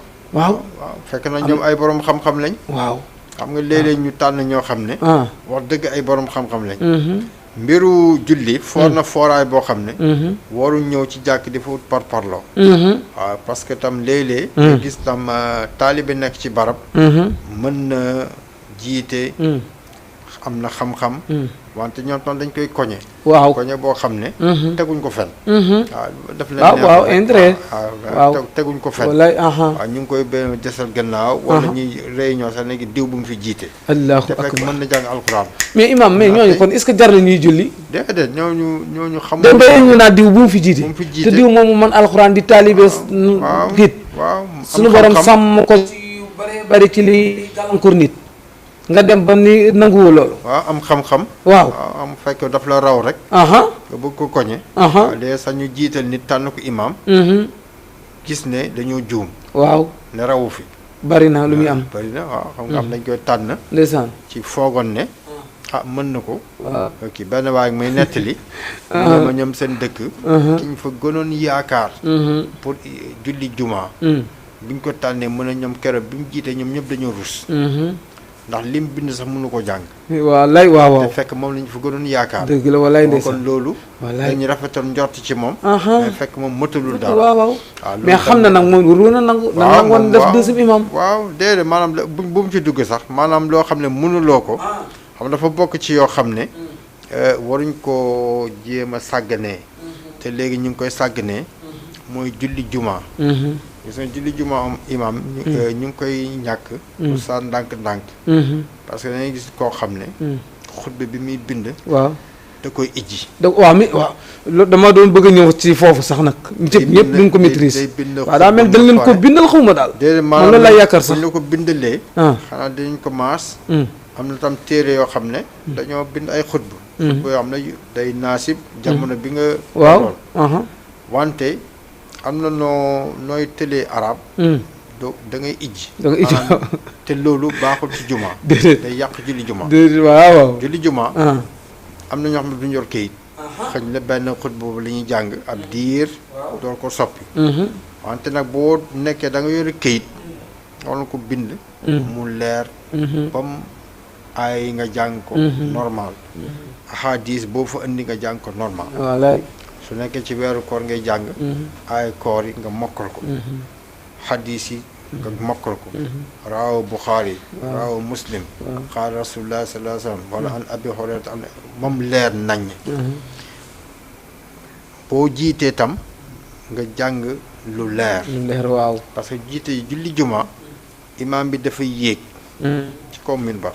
fekk na ñoom ay borom xam-xam lañ waaw xam nga léeg-léeg ñu tànn ñoo xam ne wax dëgg ay borom xam-xam lañ mbiru julli foor na fooraay boo xam ne waruñ ñëw ci jàkk di fa wut par parloo waaw parce que tam léeg-léeg nga gis tam taalibe nekk ci barab mën na jiite am na xam-xam wante ñoom tam dañ koy koñe waaw koñe boo xam ne teguñ ko fen waaw daf leen waaw intérêt waaw teguñ ko fen wallaay waaw ñu ngi koy benn desal gannaaw wala ñuy réunion sax léegi diw bu mu fi jiite allahu te fekk mën na jàng alxuraan mais imam mais ñooñu kon est-ce que jar na ñuy julli déedéet ñooñu xam da mbéy ñu naa diw bu mu fi jiite te diw moomu man alxuraan di taalibe giit waaw suñu borom sàmm ko ci yu bari ci li gàllankoor nit nga dem ba ni nanguwoo loolu waaw am xam-xam waaw am fekk daf la raw rek nga bëgg ko koñe léegi sax ñu jiital nit tànn ko imam gis ne dañoo juum waaw ne rawu fi bari na lu muy am bari na waaw xam nga am dañ koy tànn ndeysaan ci foogoon ne mën na ko waaw ok benn waay may nettali ne ma ñoom seen dëkk ki ñu fa gënoon yaakaar pour julli juma bi ñu ko tànnee mën a ñoom keroog bi mu jiitee ñoom ñëpp dañoo rus ndax lim bind sax mënu ko jàng wallaay waaw te fekk moom lañu fa gënoon yaakaar dëgg la wallaay ndeysaan kon loolu wallaay dañu rafetoon njort ci moom mais fekk moom mëtalul daal waaw mais xam na nag moom waroon na nangu na nangoon def deuxième imam waaw déedéet maanaam bu mu ci dugg sax maanaam loo xam ne mënuloo ko xam dafa bokk ci yoo xam ne waruñ ko jéem a sàgganee te léegi ñu ngi koy sàgganee mooy julli juma gis nga julli juma am imam ñu ngi koy ñàkk pour sa ndànk-ndànk parce que dañuy gis koo xam ne xutba bi muy bind waaw da koy ijji waaw loolu dama doon bëgg a ñëw ci foofu sax nag ñëpp duñ ko maîtrise waaw daa mel dañ leen ko bindal xaw ma daal déedéet man loolu lay yaakaar sax buñ la ko bindalee xanaa dinañ ko maas am na tam téere yoo xam ne dañoo bind ay xutba xutba yoo xam ne day naasib jamono bi nga waaw wante am na nooy tëlee arab da ngay ijji te loolu baaxul ci juma day yàq julli juma waaw julli juma am na ñoo xam ne duñu yor kayit xëy na benn xutba boobu la ñuy jàng ab diir door ko soppi wante nag boo nekkee da nga yore kayit wala ko bind mu leer bam ay nga jàng ko normal ahadis boo fa indi nga jàng ko normal su nekkee ci weeru koor ngay jàng ay koor yi nga mokkal ko hadis yi nga mokkal ko raaw Buxaari raaw Muslim xaal rasulullah sallallahu alayhi wa sallam wala an abi Hurayra am moom leer nañ boo jiitee tam nga jàng lu leer waaw parce que jiite julli juma imaam bi dafay yéeg ci kaw minbar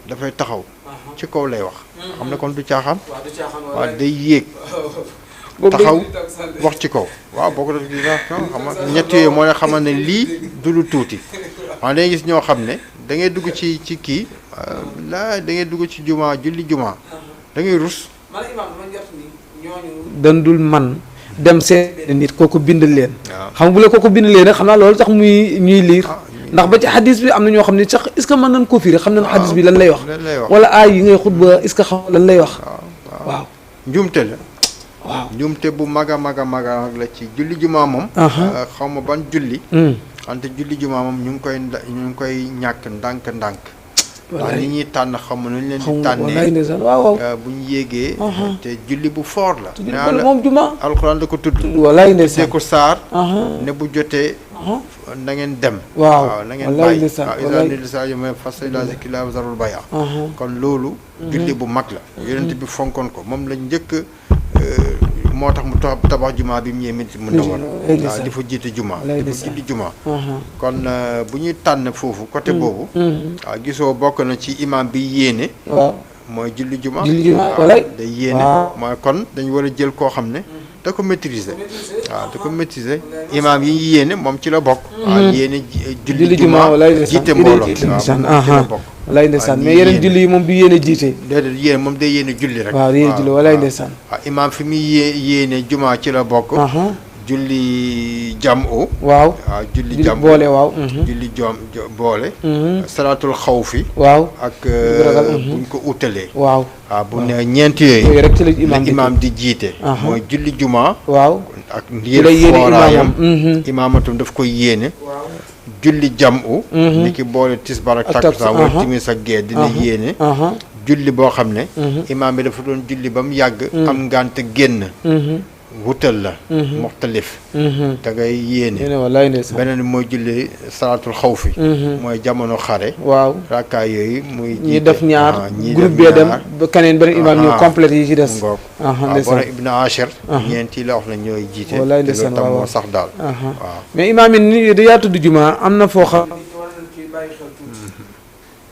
dafay taxaw ci kaw lay wax xam ne kon du caaxaan waaw du caaxaan waaw day yéeg taxaw wax ci kaw waaw boo ko def xam nga ñett yooyu moo lay xamal ne lii du lu tuuti waaw da ngay gis ñoo xam ne da ngay dugg ci kii laa da ngay dugg ci jumaa julli jumaa da ngay rus dan dul man dem seen nit kooku bind leen waaw xam nga bu la kooku bind leen rek xam naa loolu tax muy ñuy liir ndax ba ci xadis bi am na ñoo xam ne sax est-ce que mën nañ koo firi xam nañ xadis bi lan lay wax lan lay wax wala aay yi ngay xutba est-ce que xam lan lay wax waaw njuumte la waaw njuumte bu mag a mag a mag la ci julli jumaa moom xaw ma ban julli wante julli jumaa moom ñu ngi koy ñàkk ndànk-ndànk ndax nit ñuy tànn xam nu ñu leen di tànnee waaw bu ñu yéegee te julli bu foor la julli moom juma alxuraan da ko tudd walaay ndeysaan ko saar ne bu jotee na ngeen dem waaw na ngeen bàyyi waaw isa sa yo ma fas ila zikrillah wa zarul baya kon loolu julli bu mag la yonent bi fonkoon ko moom lañ njëkk moo tax mu tabax jumaa bi mu ñëwee Madina Munawwara waaw di fa jiite jumaa di fa julli jumaa kon bu ñuy tànn foofu côté boobu waaw gisoo bokk na ci imam bi yéene waaw mooy julli jumaa walaay day yéene mooy kon dañu war a jël koo xam ne da ko maîtriser waaw da ko maîtriser imaam yi yéene moom ci la bokk waaw yéene julli jumaa jiite mbooloo waaw ci la bokk walaay ndeysaan mais yeneen julli yi moom du yéene jiite déedéet yéene moom day yéene julli rek waaw yéene julli walaay ndeysaan waaw imaam fi muy yéene jumaa ci la bokk julli jam o waaw julli jam boole waaw julli jom boole salaatul xawfi waaw ak buñ ko utalee waaw bu ne ñeenti yooyu rek ci la imaam di jiite mooy julli jumaa waaw ak ngir fooraayam imaamatum daf koy yéene julli jam u ni ki boole tisbaar ak takkusaan wala timis ak gee dina yéene julli boo xam ne imaam bi dafa doon julli ba mu yàgg am ngànt génn wutal la muxtalif da ngay yéene beneen bi mooy julli salaatul xawfi mooy jamono xare waaw rakkaa yooyu muy ñi def ñaar groupe bee dem ba keneen beneen imaam ñu complète yi ci des ngoog bona ibn Ashir ñeenti la wax na ñooy jiite wallaay te ndeysaan loolu tam waaw moo sax daal waaw mais imaam yi ni da yaa tudd juma am na foo xam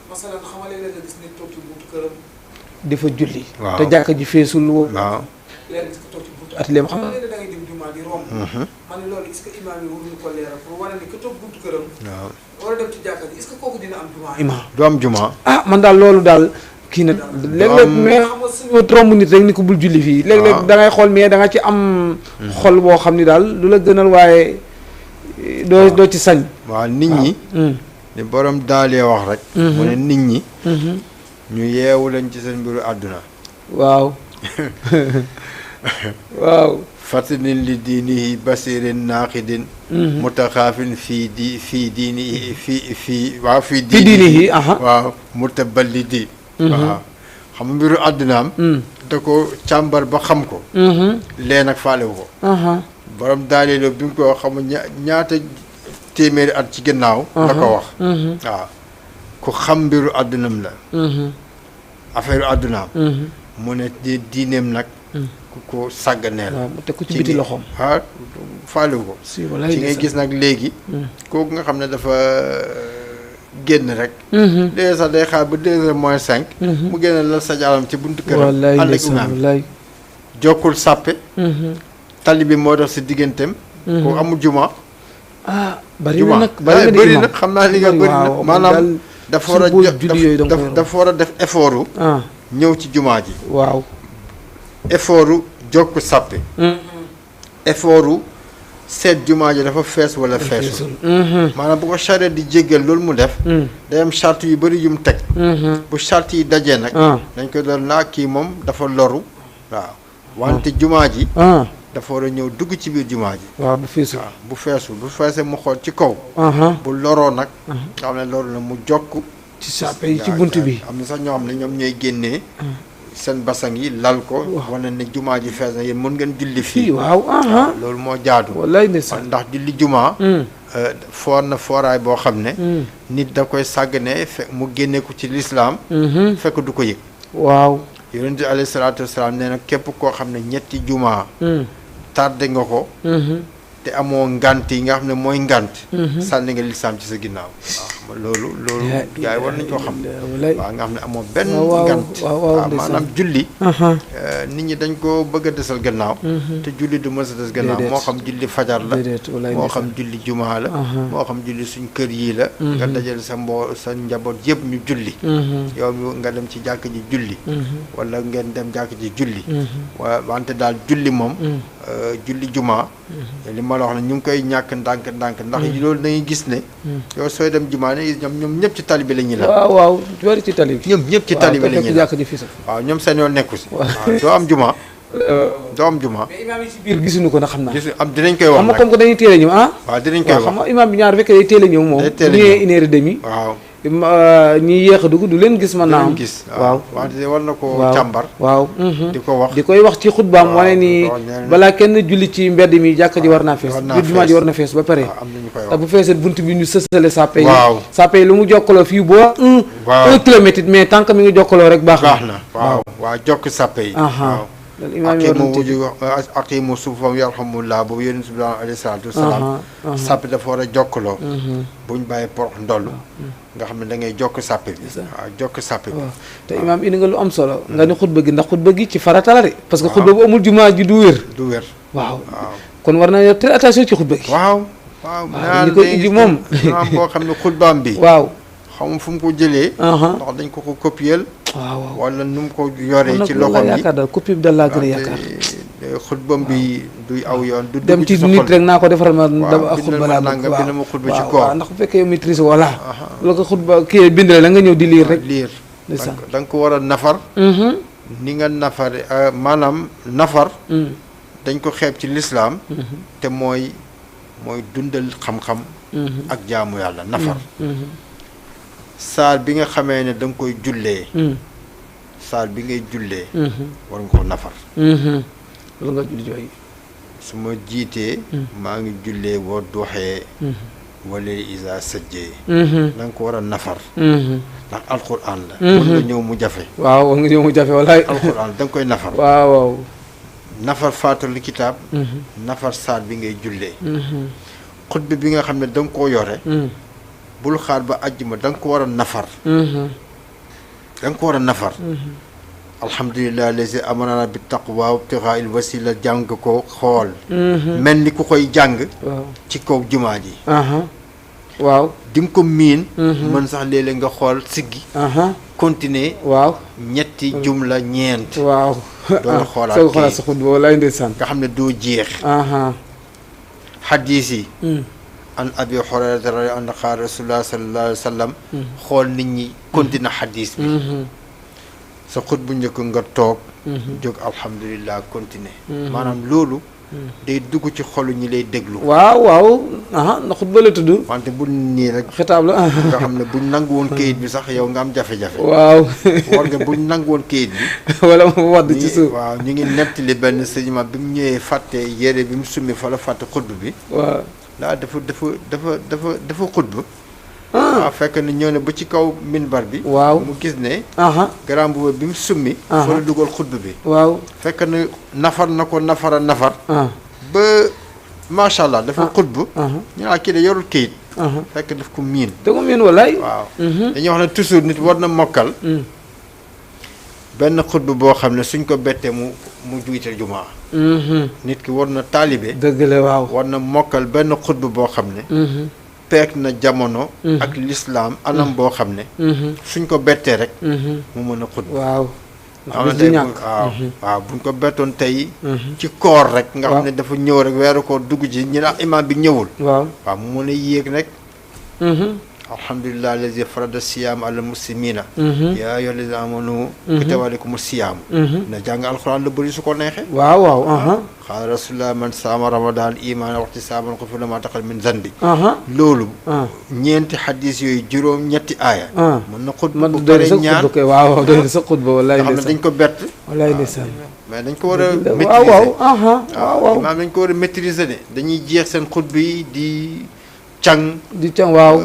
masalan xamale la nga gis nit toog ci buntu këram di fa julli te jàkka ji feesul waaw léegi gis ko toog ci buntu atelier xam nga da ngay dem jumaa di romb ma ne loolu est-ce que imaam yi waruñu ko leeral pour wane ni que toog buntu këram waaw war a dem ci jàkka ji est-ce que kooku dina am jumaa imaam du am jumaa ah man daal loolu daal kii na léeg-léeg mais xam nga suñu tromb nit rek ni ko bul julli fii léeg-léeg da ngay xool mais da nga ci am xol boo xam ni daal lu la gënal waaye doo ci sañ waaw nit ñi ni borom daalee wax rek mu ne nit ñi ñu yeewu leen ci seen mbiru àdduna waaw waaw fatinin li diinihi basirin naaxidin mutaxaafin fii diinihi fii diinihi waaw mutaballidi waaw xam nga mbiru àddunaam da ko càmbar ba xam ko lee nag faalewu ko borom daaleelo bi nga ko xam ñaata téeméeri at ci gannaaw la ko wax waaw ku xam mbiru àddunam la affaire àddunaam mu ne diineem nag ku ko sàgganee la te ku ci biti loxoom faalewu ko ci ngay gis nag léegi kooku nga xam ne dafa génn rek léegi sax day xaar ba 2h moins 5 mu génn la sa jaaram ci buntu këram ànd ak imaam jokkul sàppe tali bi moo dox si digganteem kooku amul juma bari na nag bëri na xam naa li nga bëri na maanaam dafa war a dafa war a def effort ñëw ci jumaa ji waaw effort jokk sàppe effort seet jumaa ji dafa fees wala feesul maanaam bu ko charette di jéggal loolu mu def day am charte yu bëri yu mu teg bu charte yi dajee nag dañ koy doon naa kii moom dafa loru waaw wante jumaa ji dafa war a ñëw dugg ci biir jumaa ji waaw bu feesul bu feesee mu xool ci kaw bu loroo nag nga xam ne loru na mu jokk ci sàppe yi ci bunt bi am na sax ñoo xam ne ñoom ñooy génnee seen basang yi lal ko wane ne jumaa ji fees na yéen mën ngeen julli fii waaw loolu moo jaadu wallaay ndeysaan ndax julli jumaa foor na fooraay boo xam ne nit da koy sàggane mu génne ko ci lislaam fekk du ko yëg waaw yonent bi alayhi salaatu wasalaam nee na képp koo xam ne ñetti jumaa tardé nga ko te amoo ngant yi nga xam ne mooy ngant sànni nga lislaam ci sa ginnaaw waaw loolu gars yi war nañ koo xam. wallaay waaw nga xam ne amoo benn waaw ngant. waaw maanaam julli. nit ñi dañ ko bëgg a desal gannaaw. te julli du mës a des gannaaw. moo xam julli fajar la. moo xam julli jumaa la. moo xam julli suñ kër yii la. nga dajal sa njaboot yëpp ñu julli. yow nga dem ci jàkk ji julli. wala ngeen dem jàkk ji julli. wante daal julli moom. julli jumaa. li ma la wax ne ñu ngi koy ñàkk ndànk ndax loolu dañuy gis ne. yow sooy dem jumaa ne ñoom ñëpp ci tali bi la ñuy la. waaw bari ci tali bi. ñoom ñëpp ci tali bi la ñuy la jàkk ji fii sax. waaw ñoom seen yoon nekku si. waaw doo am jumaa. doo am jumaa. mais imaam yi si biir gisuñu ko na xam naa. dinañ koy wax xam nga comme que dañuy teel a ñëw waaw dinañ koy wax xam nga imaam bi ñaar fekkee day teel a ñëw moom. day teel a ñëw 1h30. waaw. ñi yéex a dugg du leen gis. mën naa am gis waaw. wante war na ko càmbar. waaw. di ko wax di koy wax ci xutbaam wane ni balaa kenn julli ci mbedd mi jàkka ji war naa fees. biir jumaa ji war na fees ba pare. te bu feesee bunt bi ñu sësale sàppe yi. waaw sàppe yi lu mu jokkaloo fii boo. un kilomètre mais tant que mi ngi jokkaloo rek baax na. waaw jokk sàppe yi. waaw. aqiimu sufuufahum yarhamullaa boobu yonent bi alayhi salaatu wasalaam. sàppe dafa war a jokkaloo. buñ bàyyi porox ndoll. nga xam ne da ngay jokk sàppe bi. waaw jokk sàppe bi. te imaam indi nga lu am solo. nga ni xutba gi ndax xutba gi ci farata la de. parce que xutba bu amul jumaa ji du wér. du wér. waaw kon war na très attention ci xutba gi. waaw ñi koy indi moom. boo xam ne xutbaam bi. waaw. xam fu mu ko jëlee. ndax dañ ko copier. waaw wala nu mu ko yoree ci loxo bi yaakaar daal copie bi daal laa gën a yaakaar. xutbam bi duy aw yoon. du dem ci nit rek naa ko defaral ma. waaw xutba laa bëgg waaw bind ma xutba ci koor. ndax bu fekkee maîtrise voilà. la ko xutba kii bind la nga ñëw di liir rek. liir da nga ko war a nafar. ni nga nafare maanaam nafar. dañ ko xeeb ci lislaam. te mooy dundal xam-xam. ak jaamu yàlla nafar. saal bi nga xamee ne da nga koy jullee. saal bi ngay jullee. war nga ko nafar. loolu nga julli jooy. su ma jiitee. maa ngi jullee boo doxee. wala isa sajjee. da nga ko war a nafar. ndax alxuraan la. war nga ñëw mu jafe. waaw war nga ñëw mu jafe walaay. alxuraan da nga koy nafar. waaw. nafar faatul kitaab. nafar saal bi ngay jullee. xutba bi nga xam ne da nga koo yore. bul xaar ba àjjuma da nga ko war a nafar. da nga ko war a nafar. alhamdulilah lazi amarana bi taqwa wa ibtigaa il wasila jàng ko xool. mel ni ku koy jàng. ci kaw jumaa ji. waaw. di nga ko miin. mën sax léeg-léeg nga xool siggi. continuer. waaw ñetti jumla ñeent. waaw. doon xoolaat sa xutba walaay ndeysaan. nga xam ne doo jeex. xadiis yi. an abi hurayrata radiyallaahu anhu qaala rasulullah sallallahu alayhi wa sallam. xool nit ñi continuer xadiis bi. sa xut bu njëkk nga toog. jóg alhamdulilah continuer. maanaam loolu. day dugg ci xolu ñi lay déglu. waaw na xutba la tudd. wante bu nii rek. xitaab la. nga xam ne buñ nangu woon kayit bi sax yow nga am jafe-jafe. waaw. war nga buñ nangu woon kayit bi. wala mu wadd ci suuf. waaw ñu ngi nettali benn sëñma bi mu ñëwee fàtte yére bi mu summi fa la fàtte xutba bi. waaw. laa dafa xutba. waaw fekk na ñëw ne ba ci kaw minbar bi. waaw mu gis ne. garaam boobu bi mu summi. fa la dugal xutba bi. waaw fekk na nafar na ko nafar. ba macha allah dafa xutba. ñu naan kii de yorul kayit. fekk daf ko miin. da ko miin walaay. waaw dañuy wax ne toujours nit war na mokkal. benn xutba boo xam ne suñ ko bettee mu jiite jumaa. nit ki war na taalibe. dëgg la waaw. war na mokkal benn xutba boo xam ne. peek na jamono. ak lislaam anam boo xam ne. suñ ko bettee rek. mu mën a xutba. waaw. waaw buñ ko bettoon tey. ci koor rek. nga xam ne dafa ñëw rek weeru koor dugg ci ñu ne imaam bi ñëwul. waaw mu mën a yéeg rek. alhamdulilah allazi farada siyaam ala muslimina. yaa ayyuha allazina amanu kutiba alaykumu siyaam. na jàng alxuraan lu bëri su ko neexee. waaw. qaala rasulullah man saama ramadan imaana waxti saaman xufira maa taqaddama min zanbi. loolu. ñeenti xadis yooyu juróom ñetti aaya. mën na xutba bu pare ñaar waaw doy na sa xutba wallaay nga xam ne dañ ko bett. wallaay ndeysaan. mais dañ ko war a maîtriser. waaw imaam dañ ko war a maîtriser de dañuy jeex seen xutba yi di càng di càng waaw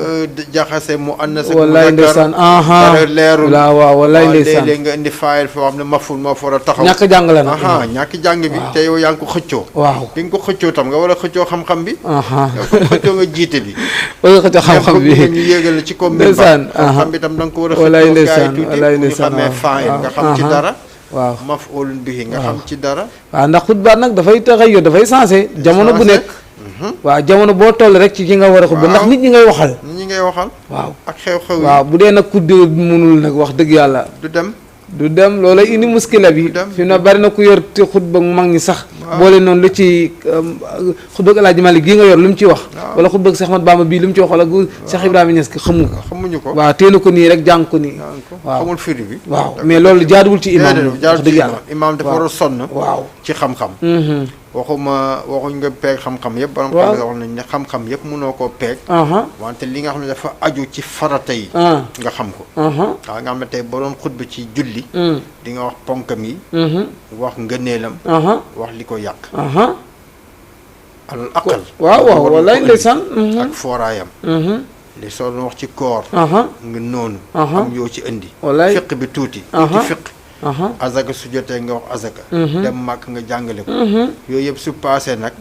jaxase mu annas ak wallaay ndeysaan dara leerul waaw wallaay ndeysaan léeg-léeg nga indi faayil foo xam ne maful moo fa war a taxaw ñàkk jàng la nag ñàkk jàng bi te yow yaa ngi ko xëccoo waaw bi nga ko xëccoo tam nga war a xëccoo xam-xam bi yow ko xëccoo nga jiite bi wala xëccoo xam-xam bi ñu yéegal la ci comme ndeysaan xam-xam bi tam da nga ko war a wallaay xëccoo gaay ndeysaan tuuti wallaay ñu ndeysaan xamee faayil nga xam ci dara waaw maf'ulun bihi nga xam ci dara waaw ndax xutba nag dafay taxaw dafay sensé jamono bu nekk waaw jamono boo toll rek ci ki nga war a xutba ndax nit ñi ngay waxal nit ñi ngay waxal waaw ak xew-xew yi waaw bu dee nag kudd mënul nag wax dëgg yàlla du dem loolay indi muskila bi fi mu ne bari na ku yor te xutba mag ñi sax boole noonu lu ci xutba El Hadj Malick gii nga yor lu mu ci wax wala xutba Cheikh Ahmad Bamba bii lu mu ci wax wala gu Cheikh Ibrahima Niass ki xamuñu ko waaw téena ko nii rek jàng ko nii waaw xamul firi bi waaw mais loolu jaaduwul ci imam wax dëgg yàlla imam dafa war a sonn waaw ci xam-xam waxuñ nga peeg xam-xam yëpp borom xam wax nañ ne xam-xam yëpp mënoo koo peeg wante li nga xam ne dafa aju ci farata yi nga xam ko waaw nga xam ne tey boroom xutba ci julli di nga wax ponkam yi wax ngëneelam wax li ko yàq alal aqal waaw wallaay ndeysaan ak fooraayam li soo doon wax ci koor nga noonu am yoo ci indi fiq bi tuuti ci fiq azaka su jotee nga wax azaka dem màkk nga jàngale ko yooyu yëpp su paasee nag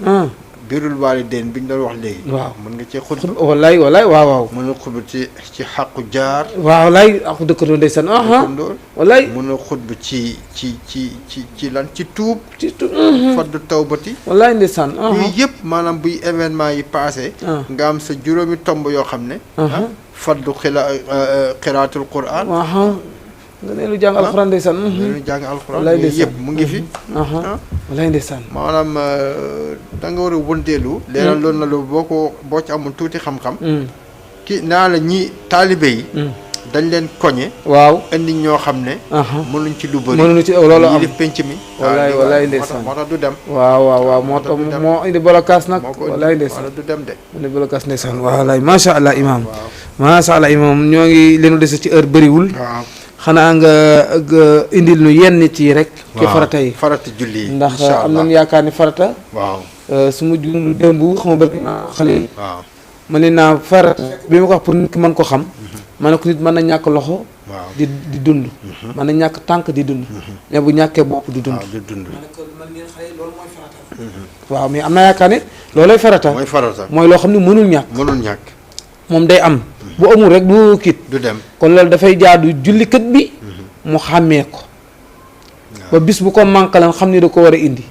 birul waalideen bi ñu doon wax léegi waaw mën nga cee xutba wallaay waaw mën na xutba ci xàqu jaar waaw wallaay aku dëkkandoo ndeysaan wallaay mën na xutba ci lan ci tuub faddu tawbati wallaay ndeysaan yooyu yëpp maanaam buy événement yi paasee nga am sa juróomi tomb yoo xam ne faddu xiraatul quran nga ne lu jàng alxuraan ndeysaan lu jàng alxuraan yooyu yëpp mu ngi fi wallaay ndeysaan maanaam da nga war a wëndeelu leeral loolu na lu boo ci amul tuuti xam-xam naa la ñi taalibe yi dañ leen koñe waaw indi ñoo xam ne mënuñ ci lu bëri mënuñ ci loolu am def penc mi wallaay ndeysaan moo tax du dem waaw moo tax moo indi bolokaas nag wallaay ndeysaan du dem de mu indi bolokaas ndeysaan wallaay macha allah imam macha allah imam ñoo ngi leenu dese ci heure bëriwul xanaa nga indil nu yenn ci rek ci farata yi farata julli yi ndax am nañu yaakaar ni farata waaw su ma juum démb xam nga bëri xale waaw ma ne naa farata bi ma ko wax pour nit ki mën ko xam ma ne ko nit mën na ñàkk loxo di dund mën na ñàkk tànk di dund mais bu ñàkkee bopp du dund ma ne ko man ngeen xale loolu mooy farata waaw mais am naa yaakaar ne loolooy farata mooy loo xam ne mënul ñàkk moom day am bu amul rek du kit du dem kon loolu dafay jaadu jullikat bi mu xàmmee ko ba bis bu ko manqualan xam ni da ko war a indi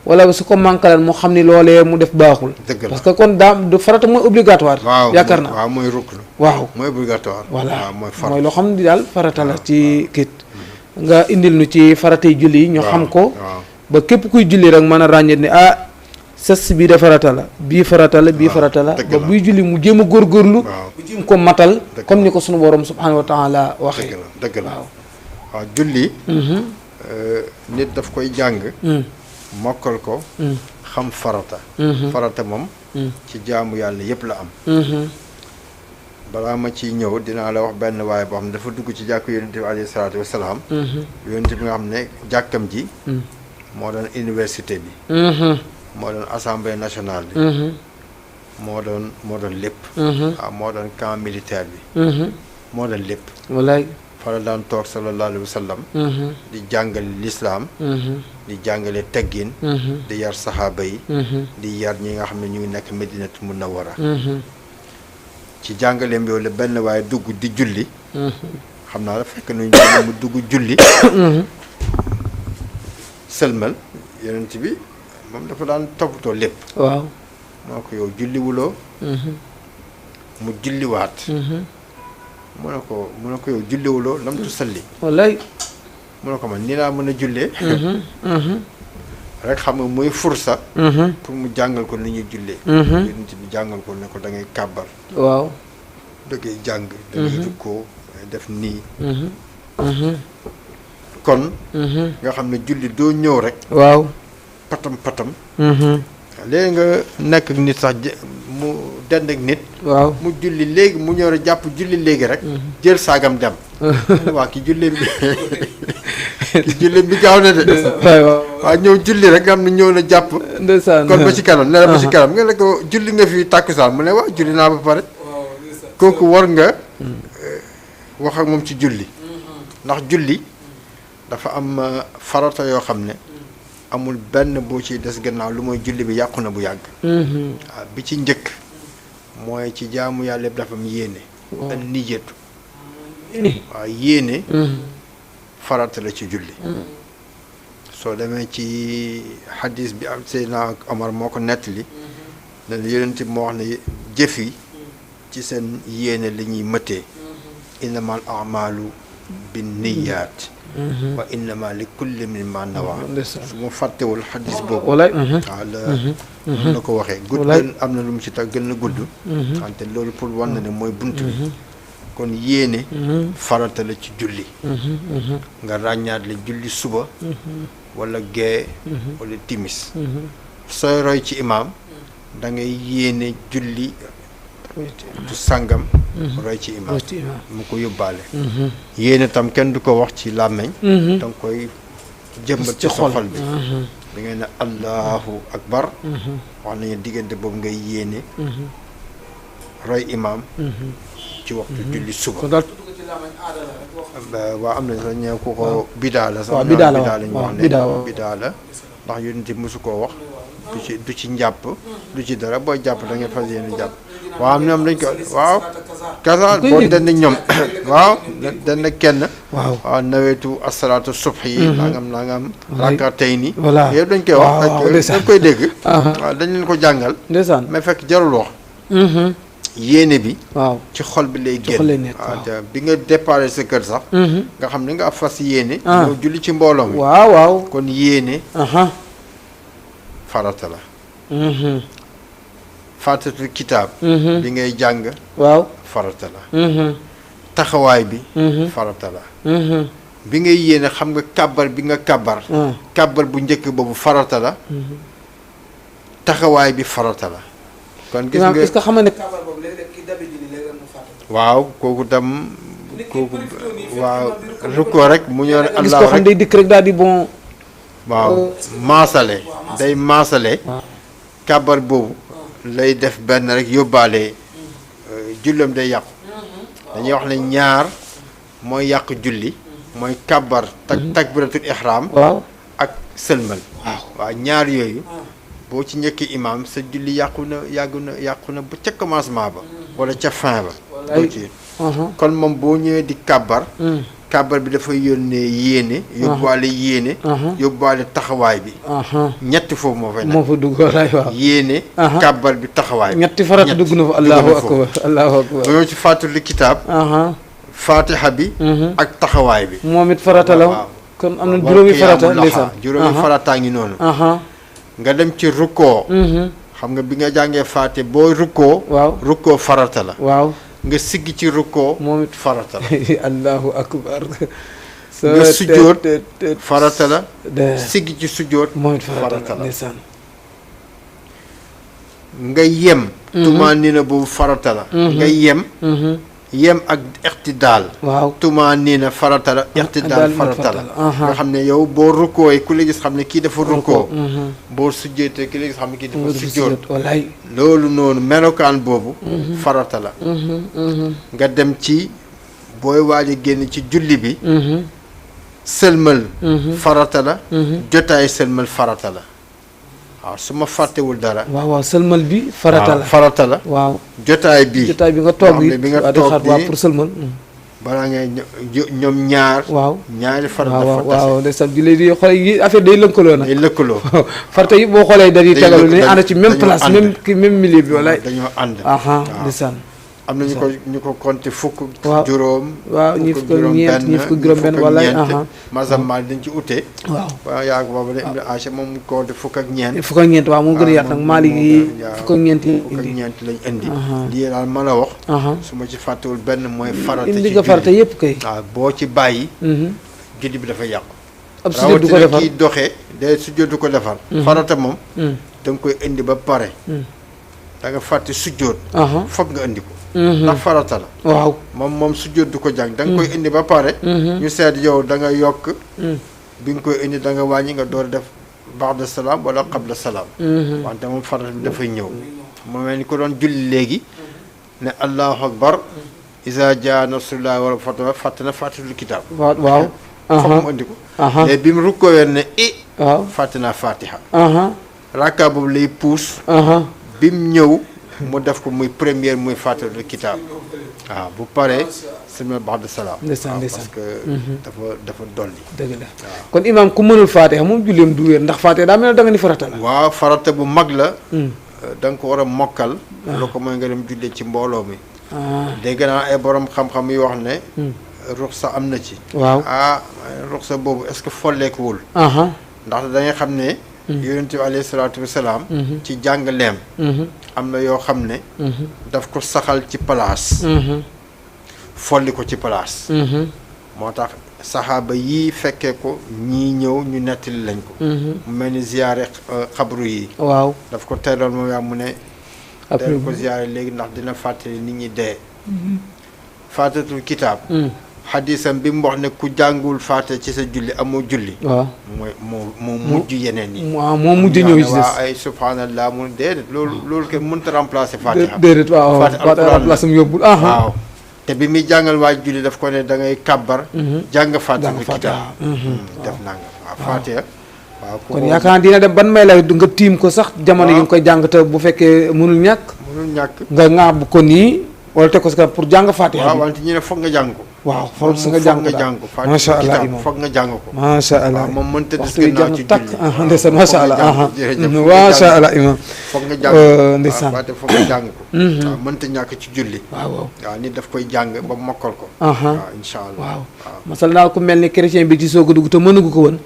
wala su ko manqualan mu xam ni loolee mu def baaxul parce que kon daa du farata mooy obligatoire yaakaar na waaw mooy rukn waaw mooy obligatoire voilà mooy loo xam ni daal farata la ci kit nga indil nu ci faratay julli yi ñu xam ko ba képp kuy julli rek mën a ràññet ni sës bii de farata la bii farata la ba buy julli mu jéem a góorgóorlu bu jéem ko matal comme ni ko sunu borom subhanahu wa taala waxee dëgg la waaw julli nit daf koy jàng mokkal ko xam farata moom ci jaamu yàlla yëpp la am balaa ma ciy ñëw dinaa la wax benn waaye boo xam ne dafa dugg ci jàkk yonent bi alayhi salaatu wasalaam yonent bi nga xam ne jàkkam ji moo doon université bi moo doon assemblée nationale bi moo doon lépp waaw moo doon camp militaire bi moo doon lépp wallaay fa la daan toog sallallahu alayhi wa sallam di jàngale lislaam di jàngale teggin di yar saxaaba yi di yar ñi nga xam ne ñu ngi nekk Medinatu Munawwara ci jàngaleem yow la benn waaye dugg di julli xam naa la fekk nañu mu dugg julli sëlmal yonent bi moom dafa daan toppatoo lépp waaw moo ko yow julliwuloo mu julliwaat mu ne ko yow julliwuloo lam tu salli wallaay mu ne ko man nii laa mën a jullee rek xam nga muy fursa pour mu jàngal ko ni ñuy jullee yonent bi jàngal ko ne ko da ngay kàbbar waaw da ngay jàng da ngay rukkoo def nii kon nga xam ne julli doo ñëw rek waaw patam léegi nga nekk ak nit sax mu dend ak nit waaw mu julli léegi mu ñëw rek jàpp julli léegi rek jël saagam dem waa ki julli bi ki julli bi gaaw na de. waaw ñëw julli rek nga xam ne ñëw na jàpp. ndeysaan kon ba ci kanam ne la ba ci kanam nga ne ko julli nga fi tàkkusaan mu ne waaw julli naa ba pare. kooku war nga wax ak moom ci julli. ndax julli dafa am farata yoo xam ne amul benn boo ciy des gannaaw lu mooy julli bi yàqu na bu yàgg. waaw bi ci njëkk mooy ci jaamu yàlla yëpp dafa am yéene. ak niyatu. waaw yéene. farata la ci julli. soo demee ci xadis bi am Seydina Omar moo ko nettali. ne yonent bi moo wax ne jëf yi ci seen yéene la ñuy mëtee. innamal a'maalu bin niyaat. wa innama li kulli mimma nawa. su ma fàttewul xadis boobu. waaw la ko waxee. gudd am na lu mu ci tax gën a gudd. wante loolu pour wan na ne mooy bunt bi. kon yéene. farata la ci julli. nga ràññaat la julli suba. wala gee. wala timis. sooy roy ci imaam. da ngay yéene julli. du sàngam. roy ci imaam mu ko yóbbaale. yéene tam kenn du ko wax ci làmmeñ. da nga koy jëmbat ci sa xol bi. da ngay ne allahu akbar. wax nañu diggante boobu ngay yéene. roy imaam. ci waxtu julli suba. waaw am na sax ñëw ku ko bidaa la sax. bidaa la ñu wax ne bidaa la ndax yonent bi mosu koo wax. du ci njàpp. du ci dara booy jàpp da ngay fas yéene jàpp. waaw ñoom dañ ko waaw. kasa boo den ñoom waaw den kenn. waaw nawetu asalaatu subh yi. nangam rakatay ni. voilà yëpp dañ koy wax. dañ koy dégg. waaw dañ leen ko jàngal. ndeysaan mais fekk jarul wax. yéene bi. waaw ci xol bi lay génn. waaw bi nga déparé sa kër sax. nga xam ne nga fas yéene. ñëw julli ci mbooloo mi. waaw kon yéene. farata la. faatatul kitaab. bi ngay jàng. waaw farata la. taxawaay bi. farata la. bi ngay yéene xam nga kàbbar bi nga kàbbar. kàbbar bu njëkk boobu farata la. taxawaay bi farata la. kon gis nga est-ce que xam nga ne kàbbar boobu léeg-léeg ki dabi ji léeg-léeg mu fàtte. waaw kooku tam. kooku waaw rukkoo rek mu ñëw Allah rek gis ko xam day dikk rek daal di bon. waaw maasale. day maasale. kàbbar boobu. lay def benn rek yóbbaale jullam day yàqu. dañuy wax ne ñaar mooy yàq julli. mooy kàbbar takbiratul ihram. waaw ak sëlmal. waaw ñaar yooyu. boo ci njëkki imaam sa julli yàqu na ba ca commencement ba. wala ca fin ba. kon moom boo ñëwee di kàbbar. kàbbar bi dafay yónnee yéene. yóbbaale yéene. yóbbaale taxawaay bi. ñetti foofu moo fay nekk. moo fa dugg walaay waaw. yéene. kàbbar bi taxawaay bi. ñetti farat dugg na fa allahu akbar allahu akbar. ñoo ci fàttali kitaab. fatiha bi. ak taxawaay bi. moom it farata la. kon am na juróomi farata ndeysaan. juróomi farataa ngi noonu. nga dem ci rukkoo. xam nga bi nga jàngee fàtte boo rukkoo. waaw rukkoo farata la. waaw. nga sigg ci rukkoo moom it farata la. allahu akbar. nga sujjóot farata la. sigg ci sujjóot moom it farata la. nga yem. tumaanina boobu farata la. nga yem ak ixtidaal. waaw tumaanina farata la. ixtidaal farata la. nga xam ne yow boo rukkooy ku la gis xam ne kii dafa rukkoo. boo sujjóotee ku la gis xam ne kii dafa sujjóot. wallaay loolu noonu melokaan boobu. farata la. nga dem ci booy waaj a génn ci julli bi. sëlmal. farata la. jotaay sëlmal farata la. waaw su ma fàttewul dara. waaw sëlmal bi farata la. farata la. waaw jotaay bi nga toog yi bi nga toog bi pour sëlmal. balaa ngay ñoom ñaar. waaw ñaari farata la. waaw ndeysaan bi léegi xool yi affaire day lëkkaloo nag. day lëkkaloo. farata yi boo xoolee dañuy tegalu ne ànd ci même place même milieu bi walaay. dañoo ànd. ndeysaan. am na ñu ko compté fukk. waaw juróom. waaw ñi fukk ñeent ñi fukk juróom-benn walaay. masammal dañ ci ute. waaw yaa ngi boobu de Ibn Aïcha moom ko def fukk ak ñeent. fukk ak ñeent waaw moom gën a yaat nag Maalik yi fukk ak ñeent yi indi. fukk ak ñeent lañ indi. lii daal mën a wax. su ma ci fàttewul benn mooy farata ci julli. indi nga farata yëpp kay. waaw boo ci bàyyi. julli bi dafa yàqu. ab sujjóot du ko defar rawatina kii doxee day sujjóot du ko defar. farata moom. da nga koy indi ba pare. da nga fàtte sujjóot. foog nga indi ko. ndax farata la. waaw moom sujjóot du ko jàng da nga koy indi ba pare. ñu seet yow da nga yokk. bi nga koy indi da nga wàññi nga door def ba'da salaam wala qabla salaam. wante moom farata bi dafay ñëw. mu mel ni ko doon julli léegi ne allahu akbar iza jaa nasrullahi wal fathu fàtte na fatihatul kitab. waaw. foog mu indi ko. mais bi mu rukkoo ne waaw fàtte naa fatiha. rakka boobu lay puus. bi mu ñëw mu def ko muy première muy fatihatul kitab. waaw bu paree sëlmal ba'da salaam. ndeysaan parce que dafa dolli. dëgg la kon imaam ku mënul fatiha moom julleem du wér ndax fatiha daa mel ne da nga ni farata la. waaw farata bu mag la. da nga ko war a mokkal. loo ko mooy nga dem jullee ci mbooloo mi. dégg naa ay borom xam-xam yi wax ne. ruxsa am na ci. waaw ruxsa boobu est-ce que folleekuwul. ndax dañuy xam ne. yonent bi alayhi salaatu wasalaam. ci jàngaleem. am na yoo xam ne. daf ko saxal ci place. folli ko ci place. moo tax saxaaba yii fekkee ko ñii ñëw ñu nettali lañ ko. mu mel ni ziyaare xabru yi. waaw daf ko teeloon moom yaa mu ne. après ko ziyaare léegi ndax dina fàttali nit ñi dee. faatatul kitaab. xadisam bi mu wax ne ku jàngul faate ci sa julli amoo julli. waaw moo mujj yeneen yi. waaw moo mujj ñëw ci des waaw ay subhanallah mu déedéet loolu kenn mënut a remplacer fatiha. déedéet waaw fatiha remplacer mu yóbbul. waaw te bi muy jàngal waa julli daf ko ne da ngay kàbbar. jàng faatatul kitaab. def naa nga waaw fatiha. waaw kon yaakaar dina dem ban may la nga tiim ko sax jamono yi nga koy jàng te bu fekkee mënul ñàkk. nga ŋaab ko nii wala teg ko si pour jàng fatiha. waaw wante ñu ne foog nga jàng ko. waaw foog nga jàng ko macha allah foog nga jàng ko. macha allah moom mënta des gannaaw ci julli. ndeysaan macha allah. macha allah imam foog nga jàng ko ndeysaan foog nga jàng ko. waaw mënta ñàkk ci julli. waaw nit daf koy jàng ba mokkal ko. waaw incha allah. waaw masal naa ku mel ni chrétien bi ci soog a dugg te mënugu ko woon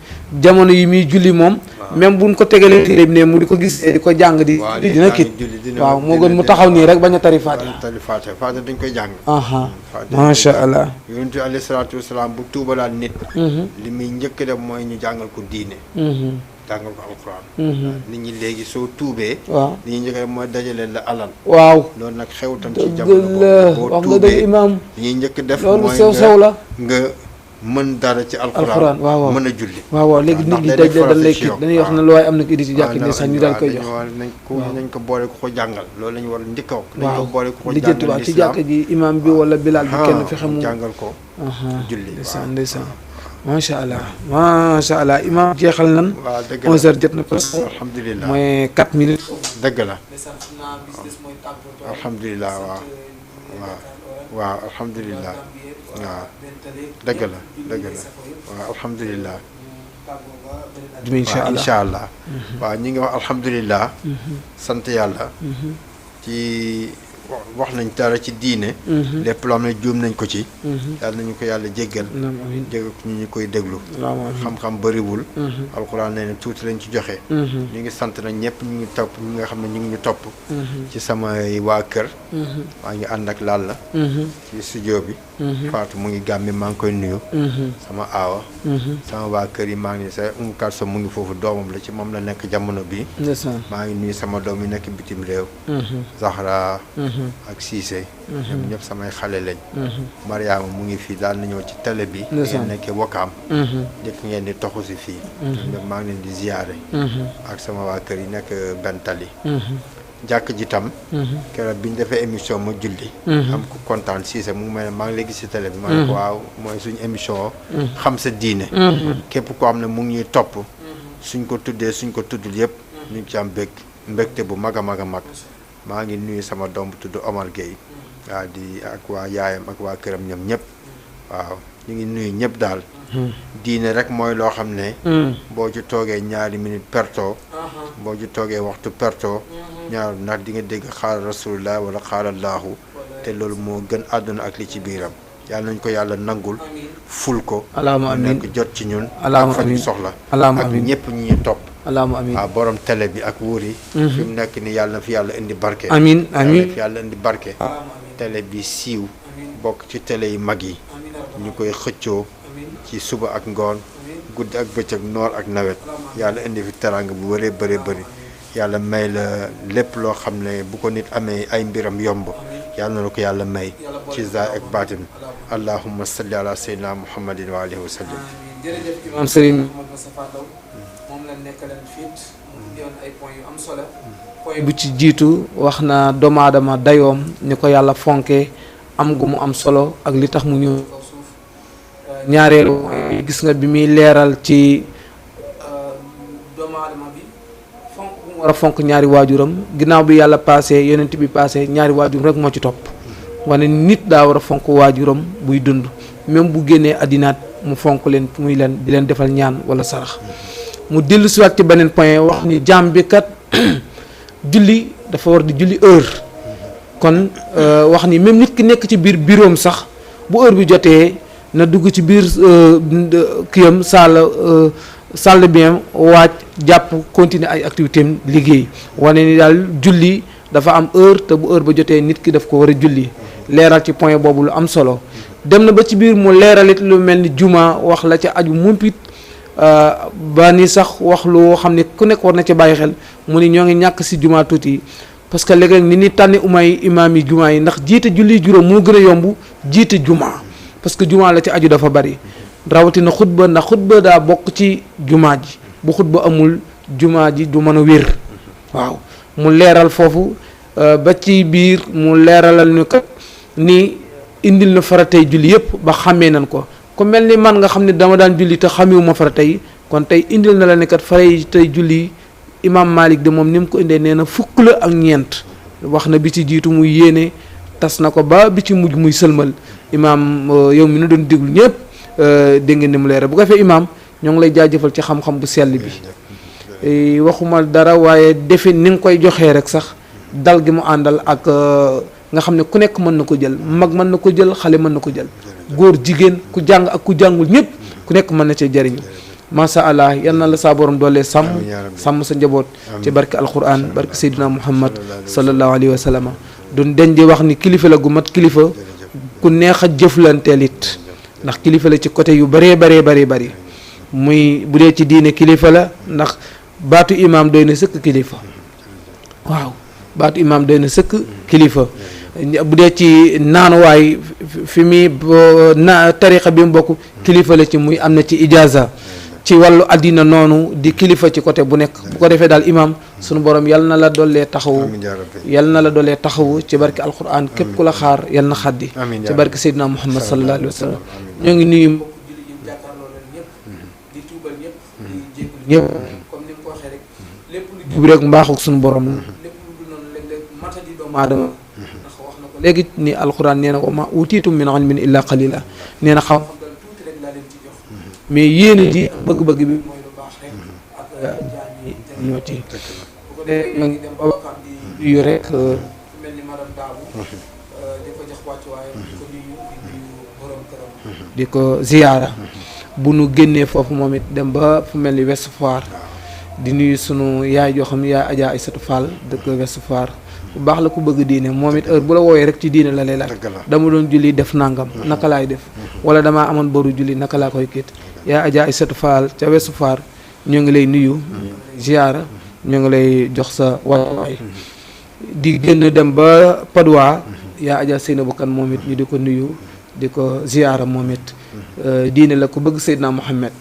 jamono yi muy julli moom. même buñ ko tegalee téere bi ne mu di ko gis di ko jàng di. dina kit waaw moo gën mu taxaw nii rek bañ a tari fatiha. fatiha dañ koy jàng. macha allah. yonent bi alayhi salaatu wasalaam bu tuubalaat nit. li muy njëkk def mooy ñu jàngal ko diine. jàngal ko alquran. nit ñi léegi soo tuubee. waaw li ñuy njëkk def mooy dajale la alal. waaw loolu nag xew tam ci jamono boobu boo tuubee li ñuy njëkk def mooy nga mën dara ci alquran. waaw mën a julli. waaw léegi nit ñi dañ lay kii dañuy wax ne lu waay am na ko indi ci jàkk ne sax ñu daal koy jox. nañ ko boole ko jàngal loolu la ñu war a njëkk a wax. waaw nañ ko boole ko li jënd waaw ci jàkk ji imam bi wala bilal bi kenn fexe mu jàngal ko julli. ndeysaan macha allah macha allah imam jeexal nan. waaw dëgg la 11h jot na presque. alhamdulilah mooy 4 minutes. dëgg la. alhamdulilah waaw alhamdulilah waaw dëgg la waaw alhamdulilah. incha allah waaw ñu ngi wax alhamdulilah. sant yàlla. ci wax nañ dara ci diine. lépp loo xam ne juum nañ ko ci. yàlla nañu ko yàlla jéggal. jéggal ko ñu koy déglu. xam-xam bëriwul. alxuraan nee na tuuti lañ ci joxe. ñu ngi sant nañ ñëpp ñu ngi topp ñi nga xam ne ñu ngi ñu topp. ci samay waa kër. maa ngi ànd ak Lalla. ci studio bi. Fatou mu ngi Gàmbi maa ngi koy nuyu. sama aawa. sama waa kër yi maa ngi sa Kalso mu ngi foofu doomam la ci moom la nekk jamono bi maa ngi nuyu sama doom yi nekk bitim réew. Zahra. ak Cissé. ñoom ñëpp samay xale lañ. Mariama mu ngi fii daal na ñëw ci télé bi. ngeen nekkee Wakaam. njëkk ngeen di toxu si fii. ñëpp maa ngi leen di ziyaare. ak sama waa kër yi nekk Bentali. jàkk ji tam. keroog bi ñu defee émission ma julli. am ku kontaan Cissé mu ngi may ne maa ngi lay gis si télé bi. ma ne ko waaw mooy suñu émission. xam sa diine. képp koo xam ne mu ngi ñuy topp. suñ ko tuddee suñ ko tuddul yëpp. ñu ngi ci am mbégte bu mag a mag a mag. maa ngi nuyu sama doom bu tudd Omar Gueye. waaw di ak waa yaayam ak waa këram ñoom ñëpp. waaw ñu ngi nuyu ñëpp daal. diine rek mooy loo xam ne. boo ci toogee ñaari minute perto. boo ci toogee waxtu perto. ñaar ndax di nga dégg xaala rasulullah wala xaala laahu te loolu moo gën àdduna ak li ci biiram yàlla nañ ko yàlla nangul ful ko. alaama amiin nekk jot ci ñun. alaama ak fa ñu amiin soxla. alaama ak amiin ñëpp ñi ñu topp. alaama amiin waaw borom télé bi ak wuur yi. fi mu nekk ni yàlla na fi yàlla indi barke. amiin amiin yàlla na fi yàlla indi barke. télé bi siiw bokk ci télé yu mag yi ñu koy xëccoo ci suba ak ngoon guddi ak bëccëg noor ak nawet yàlla indi fi teraanga bu bëree bëri bëri yàlla may la lépp loo xam ne bu ko nit amee ay mbiram yomb yàlla na la ko yàlla may ci zaahir ak baatin allahumma salli ala sayyidina muhammadin wa alihi wa sallam. jërëjëf imam Serigne Mouhamed Moustapha Ndaw moom la nekkaleen fiit mu indiwoon ay points yu am solo. point bu ci jiitu wax na doomu aadama dayoom ni ko yàlla fonkee am gu mu am solo ak li tax mu ñëw kaw suuf. ñaareelu mooy gis nga bi muy leeral ci doomu aadama bi fonk bu mu war a fonk ñaari waajuram ginnaaw bi yàlla paasee yonent bi paasee ñaari waajuram rek moo ci topp wane nit daa war a fonk waajuram buy dund même bu génnee àddinaat mu fonk leen muy leen di leen defal ñaan wala sarax. mu dellu siwaat ci beneen point wax ni jaam bi kat julli dafa war di julli heure kon wax ni même nit ki nekk ci biir bureau am sax bu heure bi jotee na dugg ci biir kiyam salle bien waaj jàpp continuer ay activité am liggéey wane ni daal julli dafa am heure te bu heure ba jotee nit ki daf ko war a julli leeral ci point boobu lu am solo dem na ba ci biir mu leeralit lu mel ni juma wax la ca aju mumpit ba ni sax wax lu xam ne ku nekk war na ci bàyyi xel mu ni ñoo ngi ñàkk si juma tuuti parce que léeg-léeg ni ni tànni imaam yi juma yi ndax jiite julli juróom moo gën a yomb jiite juma parce que juma la ci aju dafa bari rawatina xutba ndax xutba daa bokk ci juma ji bu xutba amul juma ji du mën a wér waaw mu leeral foofu ba ci biir mu leeralal ni kat ni indil na faratay julli yëpp ba xàmmee nañ ko ku mel ni man nga xam ne dama daan julli te xamewuma faratay yi kon tey indil na la ne kat faratay julli imam Malik de moom ni mu ko indee nee na fukk la ak ñeent wax na bi ci jiitu muy yéene tas na ko ba bi ci mujj muy sëlmal imam yow mi nu doon déglu ñëpp dégg ngeen ni mu leeral bu ko defee imam ñoo ngi lay jaajëfal ci xam-xam bu sell bi waxuma dara waaye defe ni nga koy joxee rek sax dal gi mu àndal ak nga xam ne ku nekk mën na ko jël mag mën na ko jël xale mën na ko jël góor jigéen ku jàng ak ku jàngul ñëpp ku nekk mën na cee jëriñu masha Allah yal na la saa borom doolee sàmm sa njaboot ci barke alquran barke Seydina Muhammad sallallahu alayhi wa sallam duñ deñ di wax ni kilifa la gu mat kilifa ku neex a jëflanteel it ndax kilifa la ci côté yu bëree bëri muy bu dee ci diine kilifa la ndax baatu imaam doy na sëkk kilifa waaw baatu imaam doy na sëkk kilifa bu dee ci naanuwaay fi muy tariqa bi mu bokk kilifa la ci muy am na ci ijaaza ci wàllu àddina noonu di kilifa ci côté bu nekk bu ko defee daal imaam sunu borom yal na la dollee taxawu ci barke alquran képp ku la xaar yal na xaddi ci barke Seydina Muhammad sallallahu alayhi wa sallam ñoo ngi nuyu mbokk julli yi jàkkaarloo leen ñëpp di tuubal ñëpp di jégalu ñëpp comme ni mu ko waxee rek lépp lu jub rek mbaaxuk sunu borom la lépp lu dul noonu léeg-léeg matadi doomu aadama ndax wax na ko léegi ni alquran nee na wa ma utiitum min ilmin illa qalila nee na xam tuuti rek laa leen ci jox mais yéene ji bëgg-bëgg bi mooy lu baax rek ak jaami ñoo ci bu ko defee ñoo ngi dem ba wakkaan di nuyu rek mel ni madame Daabu di ko jox wàccuwaay di ko nuyu borom këram di ko ziyaara bu nu génnee foofu moom it dem ba fu mel ni Ouest Foire di nuyu sunu yaay joo xam ne yaay Adja Aïssatou Fall dëkk Ouest Foire bu baax la ku bëgg diine moom it heure bu la wooyee rek ci diine la lay laaj dama doon julli def nangam naka laay def wala damaa amoon boru julli naka laa koy kiit yaa Adja Aïssatou Fall ca Ouest Foire ñoo ngi lay nuyu ziyaara ñoo ngi lay jox sa waay di génn dem ba Padoua yaa Adja Seynabou Kane moom it ñu di ko nuyu di ko ziyaara moom it diine la ku bëgg Seydina Muhammad